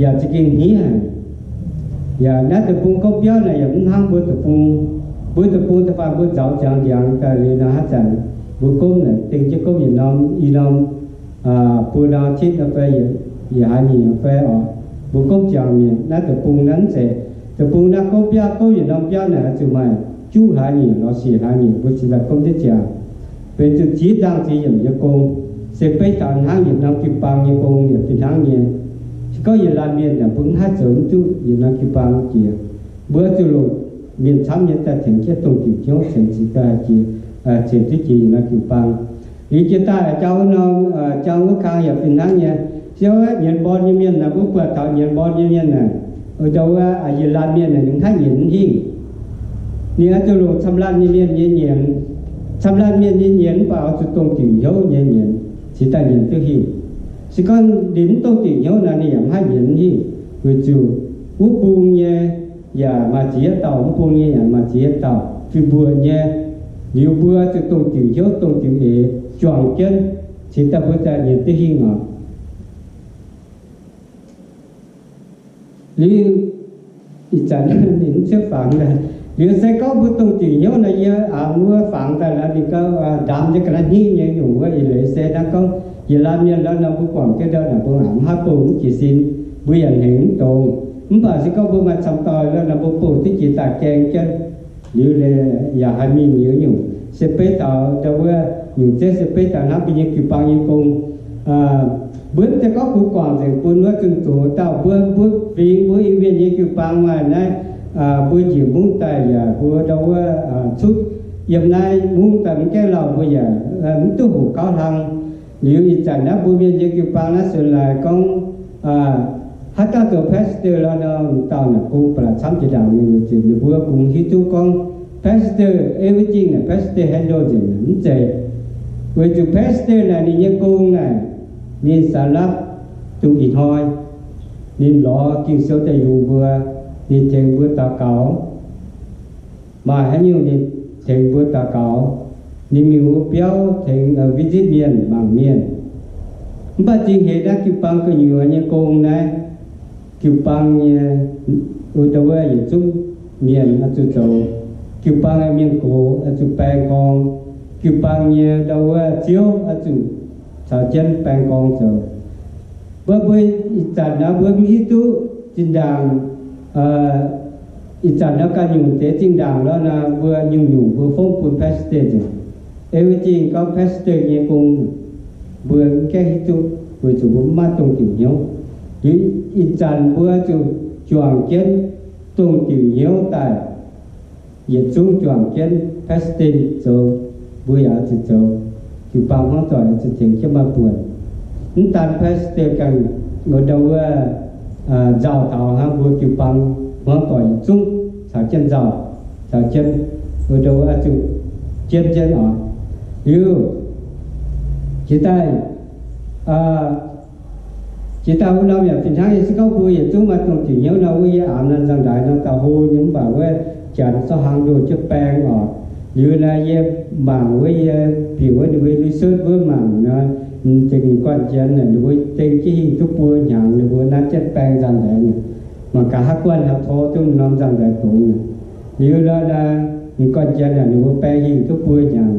yaac za'gengh hniev haic. Yaac naaiv deic-bung gomv biauv naaic yaac mv hnangv mbuo deic-bung. Mbuo deic-bung da'faanh mbuo nzaaux ziangx ndiangx daaih liuz nor, haaix zanc mbuo gomv naaic dengh jienv gomv yietc norm i norm, buo norm citv nor fai yietc hlaax nyeic nor fai oc, mbuo gomv ziangx mi'aqv. Naaiv deic-bung naaiv mv zeiz. Deic-bung naaiv gomv biauv, gomv yietc norm biauv naaic oix zuqc maaih juqv hlaax nyeic lorz siec hlaax nyeic mbuo cingx daaih gomv jienv ziangx. Benx zuqc ziex ndaangh ziex yiemc nyei gong, se beiv taux hnangv yietc norm jiu-baang nyei gong yaac fih hnangv nyei. Se gorngv yietc laanh mienh yaac mbuo mv haih zoux mv duqv yietc norm jiu-baang jiex. Mbuo zuqc longc mienh camv nyei daaih tengx jienv dongh diuc hnyouv cingx cingx daaih jiex, cingx duqv jiex yietc norm jiu-baang. Liuz jiex daaih jangx wuov norm, jangx wuov kang yaac fih hnangv nyei. Se gorngv nyienx mborn nyei mienh naaic, mbuo buatc taux nyienx mborn nyei mienh naaic, ndau wuov yietc laanh mienh naaic ninh mv haih nyienx mv hingh. Ninh oix zuqc longc camv laanh nyei mienh nyei nyienx. Camv laanh mienh nyei nyienx mv baac oix zuqc dongh diuc hnyouv nyei nyienx cingx daaih nyienx duqv hingh. Se gorngv ninh mv dongh diuc hnyouv nor, ninh yaac mv haih nyienx mv hingh, weic zuqc wuov bung nyei yaac maaih ziex dauh, mv bung nyei yaac maaih ziex dauh, fih mbuoqc nyei. Liuz mbuo zuqc dongh diuc hnyouv dongh diuc eix juangc jienv cingx daaih mbuo daaih nyienx duqv hingh oc. Liuz ih zanc ninh mv cuotv fangx daaih. Liuz se gorngv mbuo dongh diuc hnyouv nor, yie wuov fangx daaih nor, ninh gauh ndaamv nyei ga'naaiv hniev nyei nyungc wuov eix leiz se naaiv gorngv yietc laanh mienh lorqc nor, mbuo guangc jienv ndau naaic mbuo mangc mv haih bouh mv jiex sin, mbuo yaac hengx mv dongz. Mv baac se gorngv mbuo maaih camv doic lorqc nor, mbuo bouh duqv jiex daaih gaeng jienv. Liuz yaac haih mingh liuz nyungc se beiv taux ndau wuov nyungc zeiv se beiv taux hnangv mbuo nyei jiu-baang nyei gong. Mbuo mv zeiz gorngv kungx guangc nzengc bun wuov zunh doz dauh mbuo, mbuo fingx mbuo Iu-Mienh nyei jiu-baang maaih naaiv, mbuo njiec mungv daaih yaac mbuo ndau wuov cutv yiem naaiv mungv daaih mv gaengh lauh mbuo yaac mv duqv hoqc gauh hlang. Liuz ih zanc naaiv mbuo Mienh nyei jiu-baang naaiv suonx laaix gorngv haaix dauh zoux pastor lorqc nor, dauh naaic gong ba'laqc camv jiex ndaangc mingh, weic zuqc ninh mbuo kungx hiuv duqv gorngv pastor everything naaic pastor handle nzengc mv zeiz. Weic zuqc pastor naaic ninh nyei gong naaic, ninh samx lapv dongh ih hnoi ninh lorz Ging-Sou daaih yungz mbuo, ninh tengx mbuo daux gaux. Maaih haaix nyungc ninh tengx mbuo daux gaux, ninh mingh wuov biauv tengx visit mienh, mangc mienh. Mv baac zingh heix naaiv jiu-baang gu'nyuoz nyei gong naaiv, jiu-baang nyei, wuov ndau wuov yietc zungv mienh oix zuqc zoux. Jiu-baang nyei mienh gox oix zuqc baeng gorngv. Jiu-baang nyei ndau wuov ziouv oix zuqc caux jienv baeng gorngv zoux. Mbuo, mbuo ih zanc naaiv mbuo mv hiuv duqv zinh ndaangc, ih zanc naaiv ganh nyungc deix zinh ndaangc lorqc nor, mbuo nyungc-nyungc mbuo fongv bun pastor nzengc. Everything gorngv pastor nyei gong, mbuo mv gaengh hiuv duqv, weic zuqc mbuo mv maaih dongh diuc hnyouv. Liuz ih zanc mbuo zuqc juangc jienv dongh diuc hnyouv daaih, yietc zungv juangc jienv pastor zoux, mbuo yaac oix zuqc zoux. Jiu-baang hmuangv doic oix zuqc tengx jienv maaih buonc. Mv daan pastor ganh, ndau wuov nzauh taux hnangv, mbuo jiu-baang hmuangv doic yietc zungv caux jienv nzauh, caux jienv, ndau wuov zuqc jienv jienv oc. Liuz jiex daaih, jiex daaih wuov norm yaac fih hnangv nyei. Se gorngv mbuo yietc zungv maaih dongh diuc hnyouv nor, wuov yie aamx nor nzangc-ndaix nor, dauh hlo nyei, mv baac wuov janx zorqv hlang ndoh jienv baeng oc. Liuz naaiv yie mangc wuov, yie bieqc wuov ninh mbuo research wuov mangc nor, m'zing m'guanh janx naaic ninh mbuo deng jienv hingh duqv buo hnyangx, ninh mbuo nanv jienv baeng nzangc-ndaix. Mangc gaax haaix guanh haih tor duqv norm nzangc-ndaix dongz. Liuz nor, m'guanh janx naaic ninh mbuo baeng hingh duqv buo hnyangx.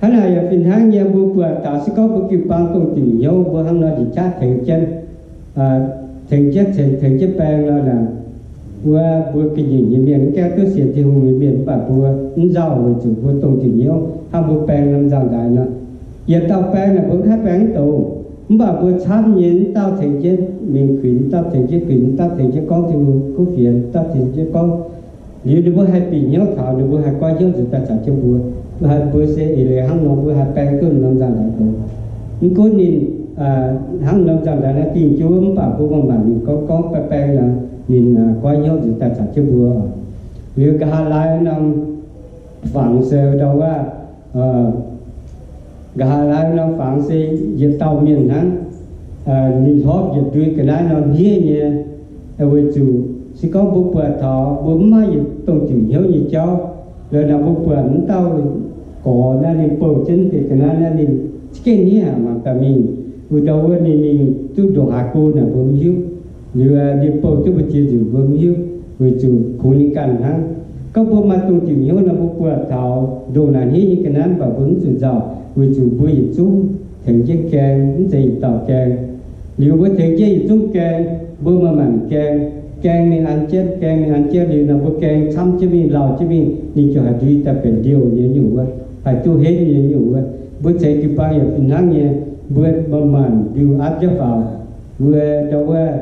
Hnangv naaic yaac fih hnangv nyei, mbuo buatc taux se gorngv mbuo jiu-baang dongh diuc hnyouv, mbuo hnangv nor njiec qaqv tengx jienv, tengx jienv, tengx, tengx jienv baeng lorqc naaic, wuov mbuo ga'nyiec nyei mienh mv gaengh duqv sienx Tin-Hungh nyei mienh, mv baac mbuo mv nzauh weic zuqc mbuo dongh diuc hnyouv. Hnangv mbuo baeng norm nzangc-ndaix nor, yietc dauh baeng naaic mbuo mv haih baeng mv douc. Mv baac mbuo camv nyei, mv dauh tengx jienv mingh kuinx, mv dauh tengx jienv kuinx, mv dauh tengx jienv gorngv Tin-Hungh kuv fienx, mv dauh tengx jienv gorngv. Liuz ninh mbuo haih bieqc hnyouv taux, ninh mbuo haih goiv hnyouv nzuonx daaih caux jienv mbuo. Mbuo haih, mbuo se eix leiz hnangv nor, mbuo haih baeng duqv norm nzangc-ndaix doz. Mv gunv ninh hnangv norm nzangc-ndaix naaiv dingh jienv wuov, mv baac mbuo maaih maengc ninh gorngv gorngv baeng baeng nor, ninh goiv hnyouv nzuonx daaih caux jienv mbuo. Liuz nqa'haav laai norm fangx se ndau wuov, nqa'haav laai norm fangx se yietc dauh mienh hnangv. Ninh hlorpv yietc ndui ga'naaiv nor hniev nyei. Weic zuqc se gorngv mbuo buatc taux mbuo mv maaih yietc dongh diuc hnyouv nyei jauv, lorqc, naaic mbuo buatc mv dauh gorx naaiv ninh bouh jienv deix ga'naaiv naaiv ninh za'gengh hniev haic mangc daaih mingh. Wuov ndau wuov ninh mingh duqv ndongc haaix go naaic mbuo mv hiuv. Liuz ninh bouh duqv mbu'ziex nzunc mbuo mv hiuv, weic zuqc kungx ninh ganh hnangv. Gorngv mbuo maaih dongh diuc hnyouv nor, mbuo buatc taux ndongc naaic hniev nyei ga'naaiv mv baac mbuo mv zuqc nzauh, weic zuqc mbuo yietc zungv tengx jienv gaeng, mv zeiz yietc dauh gaeng. Liuz mbuo tengx jienv yietc zungv gaeng, mbuo maaih maengc gaeng, gaeng mingh an jienv, gaeng mingh an jienv liuz nor, mbuo gaeng camv jienv mingh, lauh jienv mingh, ninh ziouc haih ndui daaih benx ndiouh nyei nyungc wuov, haih duqv henv nyei nyungc wuov. Mbuo ceix jiu-baang yaac fih hnangv nyei, mbuo maaih maengc mbiuh aapv jienv faaux. Mbuo ndau wuov,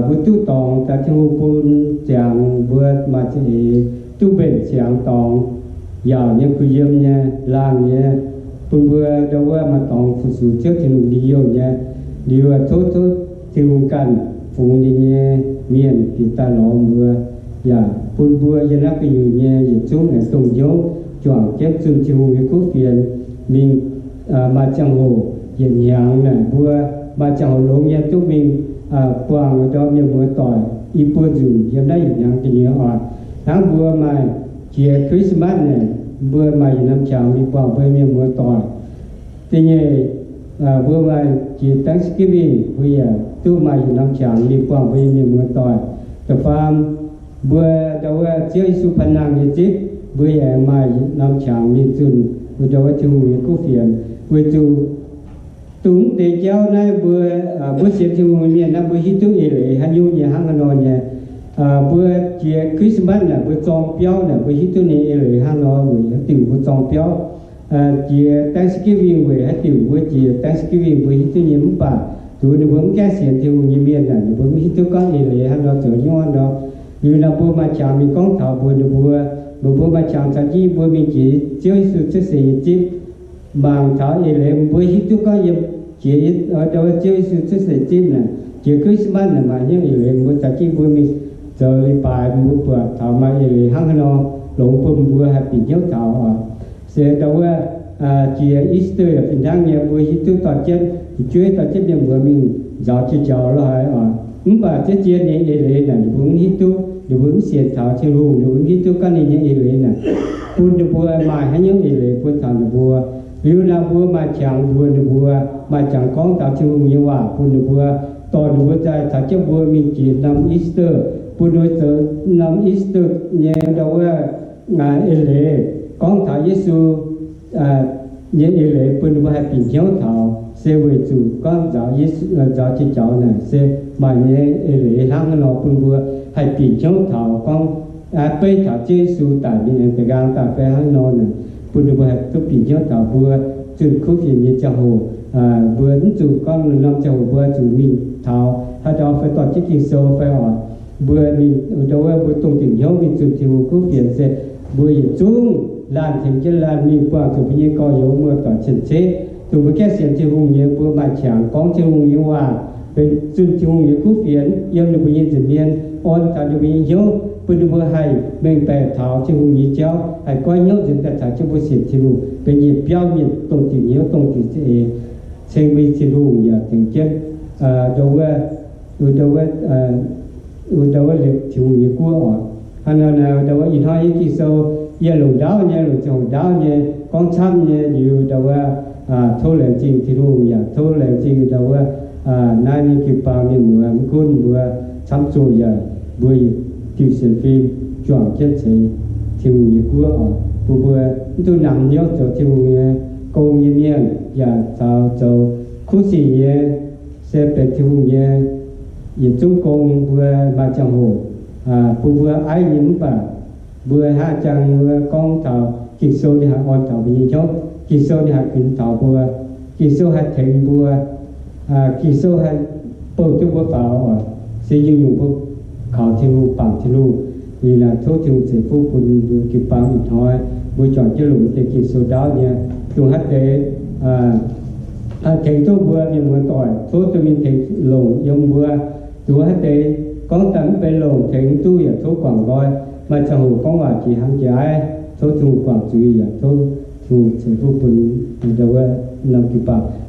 mbuo duqv dorngx daaih Tin-Hungh bun ziangx mbuo maaih za'eix duqv mbenc ziangx dorngx, yaauc nyei, kuh yiem nyei, laangh nyei, bun mbuo ndau wuov maaih dorngx fu-sux Ziouv Tin-Hungh lingh youh nyei. Liuz tov, tov Tin-Hungh ganh fungx ninh nyei mienh bieqc daaih lorz mbuo, yaac bun mbuo yiem naaiv gu'nyuoz nyei yietc zungv aengx dongh hnyouv juangc jienv zunh Tin-Hungh nyei kuv fienx mingh. Maaih ziangh hoc yietc hnyangx naaic mbuo maaih ziangh hoc longx nyei duqv mingh buangh ndau mienh muoz-doic i buo nzunc yiem naaiv yietc hnyangx gu'nyuoz oc. Hnangv mbuo maaih jiex Christmas naaic, mbuo maaih yietc norm qangx mingh buangh mbuo mienh muoz-doic. Da'nyeic, mbuo maaih jiex Thanksgiving, mbuo yaac duqv maaih yietc norm qangx mingh buangh mbuo mienh muoz-doic. Da'faam, mbuo ndau wuov Ziouv Yesu paan nangh nyei zipv, mbuo yaac maaih yietc norm qangx mingh zunh ndau wuov Tin-Hungh nyei kuv fienx. Weic zuqc dongh mv deix jauv naaiv mbuo, mbuo sienx Tin-Hungh nyei mienh naaiv mbuo hiuv duqv eix leiz haaix nyungc nyei hnangv haaix nor nyei. Mbuo jiex Christmas naaic mbuo zorng biauv naaic mbuo hiuv duqv ninh eix leiz hnangv nor weic haaix diuc mbuo zorng biauv. Jiex Thanksgiving weic haaix diuc mbuo jiex Thanksgiving mbuo hiuv duqv nyei. Mv baac zuqc ninh mbuo mv gaengh sienx Tin-Hungh nyei mienh naaic ninh mbuo mv hiuv duqv gorngv eix leiz hnangv nor zoux nyei hnangv nor. Liuz naaic mbuo maaih qangx mingh gorngv taux mbuox ninh mbuo, mbuox mbuo maaih qangx caux jienv mbuo mingh jiex Ziouv Yesu cuotv seix nyei zipv. Mangc taux eix leiz mbuo hiuv duqv gorngv yiem jiex ndau wuov Ziouv Yesu cuotv seix zipv naaic, jiex Christmas naaic maaih hnyouv eix leiz mbuo caux jienv mbuo mingh zoux leiz-baaix mbuo buatc taux maaih eix leiz hnangv haaix nor, longx bun mbuo haih bieqc hnyouv taux oc. Se ndau wuov jiex Easter yaac fih hnangv nyei, mbuo hiuv duqv dorh jienv fu'jueiv dorh jienv mienh muoz mingh nzaaux jiex njaaux lorh haic oc. Mv baac zien-zien nyei eix leiz naaic ninh mbuo mv hiuv duqv, ninh mbuo mv sienx taux Tin-Hungh, ninh mbuo mv hiuv duqv gorngv ninh nyei eix leiz naaic bun ninh mbuo maaih haaix nyungc eix leiz bun taux ninh mbuo. Liuz naaic mbuo maaih qangx mbuox ninh mbuo, maaih qangx gorngv taux Tin-Hungh nyei waac bun ninh mbuo, dorh ninh mbuo daaih caux jienv mbuo mingh jiex norm Easter, bun ninh mbuo zoux norm Easter nyei ndau wuov eix leiz, gorngv taux Yesu nyei eix leiz bun ninh mbuo haih bieqc hnyouv taux, se weic zuqc gorngv nzaaux jiex njaaux naaic se maaih nyei eix leiz hnangv haaix nor bun mbuo haih bieqc hnyouv taux gorngv beiv taux Ziouv Yesu daic mingh aengx da'nqaang daaih fai hnangv nor naaic, bun ninh mbuo haih duqv bieqc hnyouv taux mbuo zunh kuv fienx nyei ziangh hoc. Mbuo mv zuqc gorngv norm ziangh hoc mbuo zuqc mingh taux haaix ndau fai dorh jienv Ging-Sou fai oc. Mbuo mingh ndau wuov mbuo dongh diuc hnyouv mingh zunh Tin-Hungh kuv fienx se mbuo yietc zungv laanh tengx jienv laanh mingh buangh zuqc mbuo nyei gorx-youz muoz-doic cien-ceqv, dongh mbuo gaengh sienx Tin-Hungh nyei, mbuo maaih qangx gorngv Tin-Hungh nyei waac, benx zunh Tin-Hungh nyei kuv fienx yiem ninh mbuo nyei nza'hmien, orn taux ninh mbuo nyei hnyouv, bun ninh mbuo haih mengh baeqc taux Tin-Hungh nyei jauv, haih goiv hnyouv nzuonx daaih caux jienv mbuo sienx Tin-Hungh, benx yietc biauv mienh dongh diuc hnyouv dongh diuc za'eix ceng mbuo nyei Tin-Hungh yaac tengx jienv ndau wuov, ndau wuov, ndau wuov liepc Tin-Hungh nyei guoqv oc. Hnangv nor naaic ndau wuov ih hnoi nyei Ging-Sou yie longc ndaauv nyei, longc ziangh hoc ndaauv nyei, gorngv camv nyei liuz ndau wuov tov laengz zingh Tin-Hungh yaac tov laengz zingh ndau wuov naaiv nyei jiu-baang mienh muoz, mv gunv mbuo camv zoh yaac mbuo diuc sienx fim juangc jienv ceix Tin-Hungh nyei guoqv oc, bun mbuo mv dungx namx hnyouv zoux Tin-Hungh nyei gong nyei mienh yaac caux zoux kuv sic nyei, se benx Tin-Hungh nyei yietc zungv gong. Mbuo maaih ziangh hoc bun mbuo aiv nyei mv baac mbuo hnangv jangx mbuo gorngv taux Ging-Sou ninh haih orn taux mbuo nyei hnyouv, Ging-Sou ninh haih kuinx taux mbuo, Ging-Sou haih tengx mbuo. Ging-Sou haih bouh duqv mbuo faaux oc, se nyungc-nyungc mbuo kaux Tin-Hungh, bangc Tin-Hungh. Liuz naaic tov Tin-Hungh ceix fuqv bun mbuo jiu-baang ih hnoi mbuo juangc jienv longc deix Ging-Sou ndaauv nyei, dongh haaix deix tengx duqv mbuo mienh muoz-doic, tov duqv mingh tengx longc yiem mbuo. Dongh haaix deix gorngv daaih mv benx longc, tengx mv duqv yaac tov guangc nqoi. Maaih ziangh hoc gorngv waac jiex hnangv jiex aiv, tov Tin-Hungh guangc zuiz yaac tov Tin-Hungh ceix fuqv bun wuov norm jiu-baang.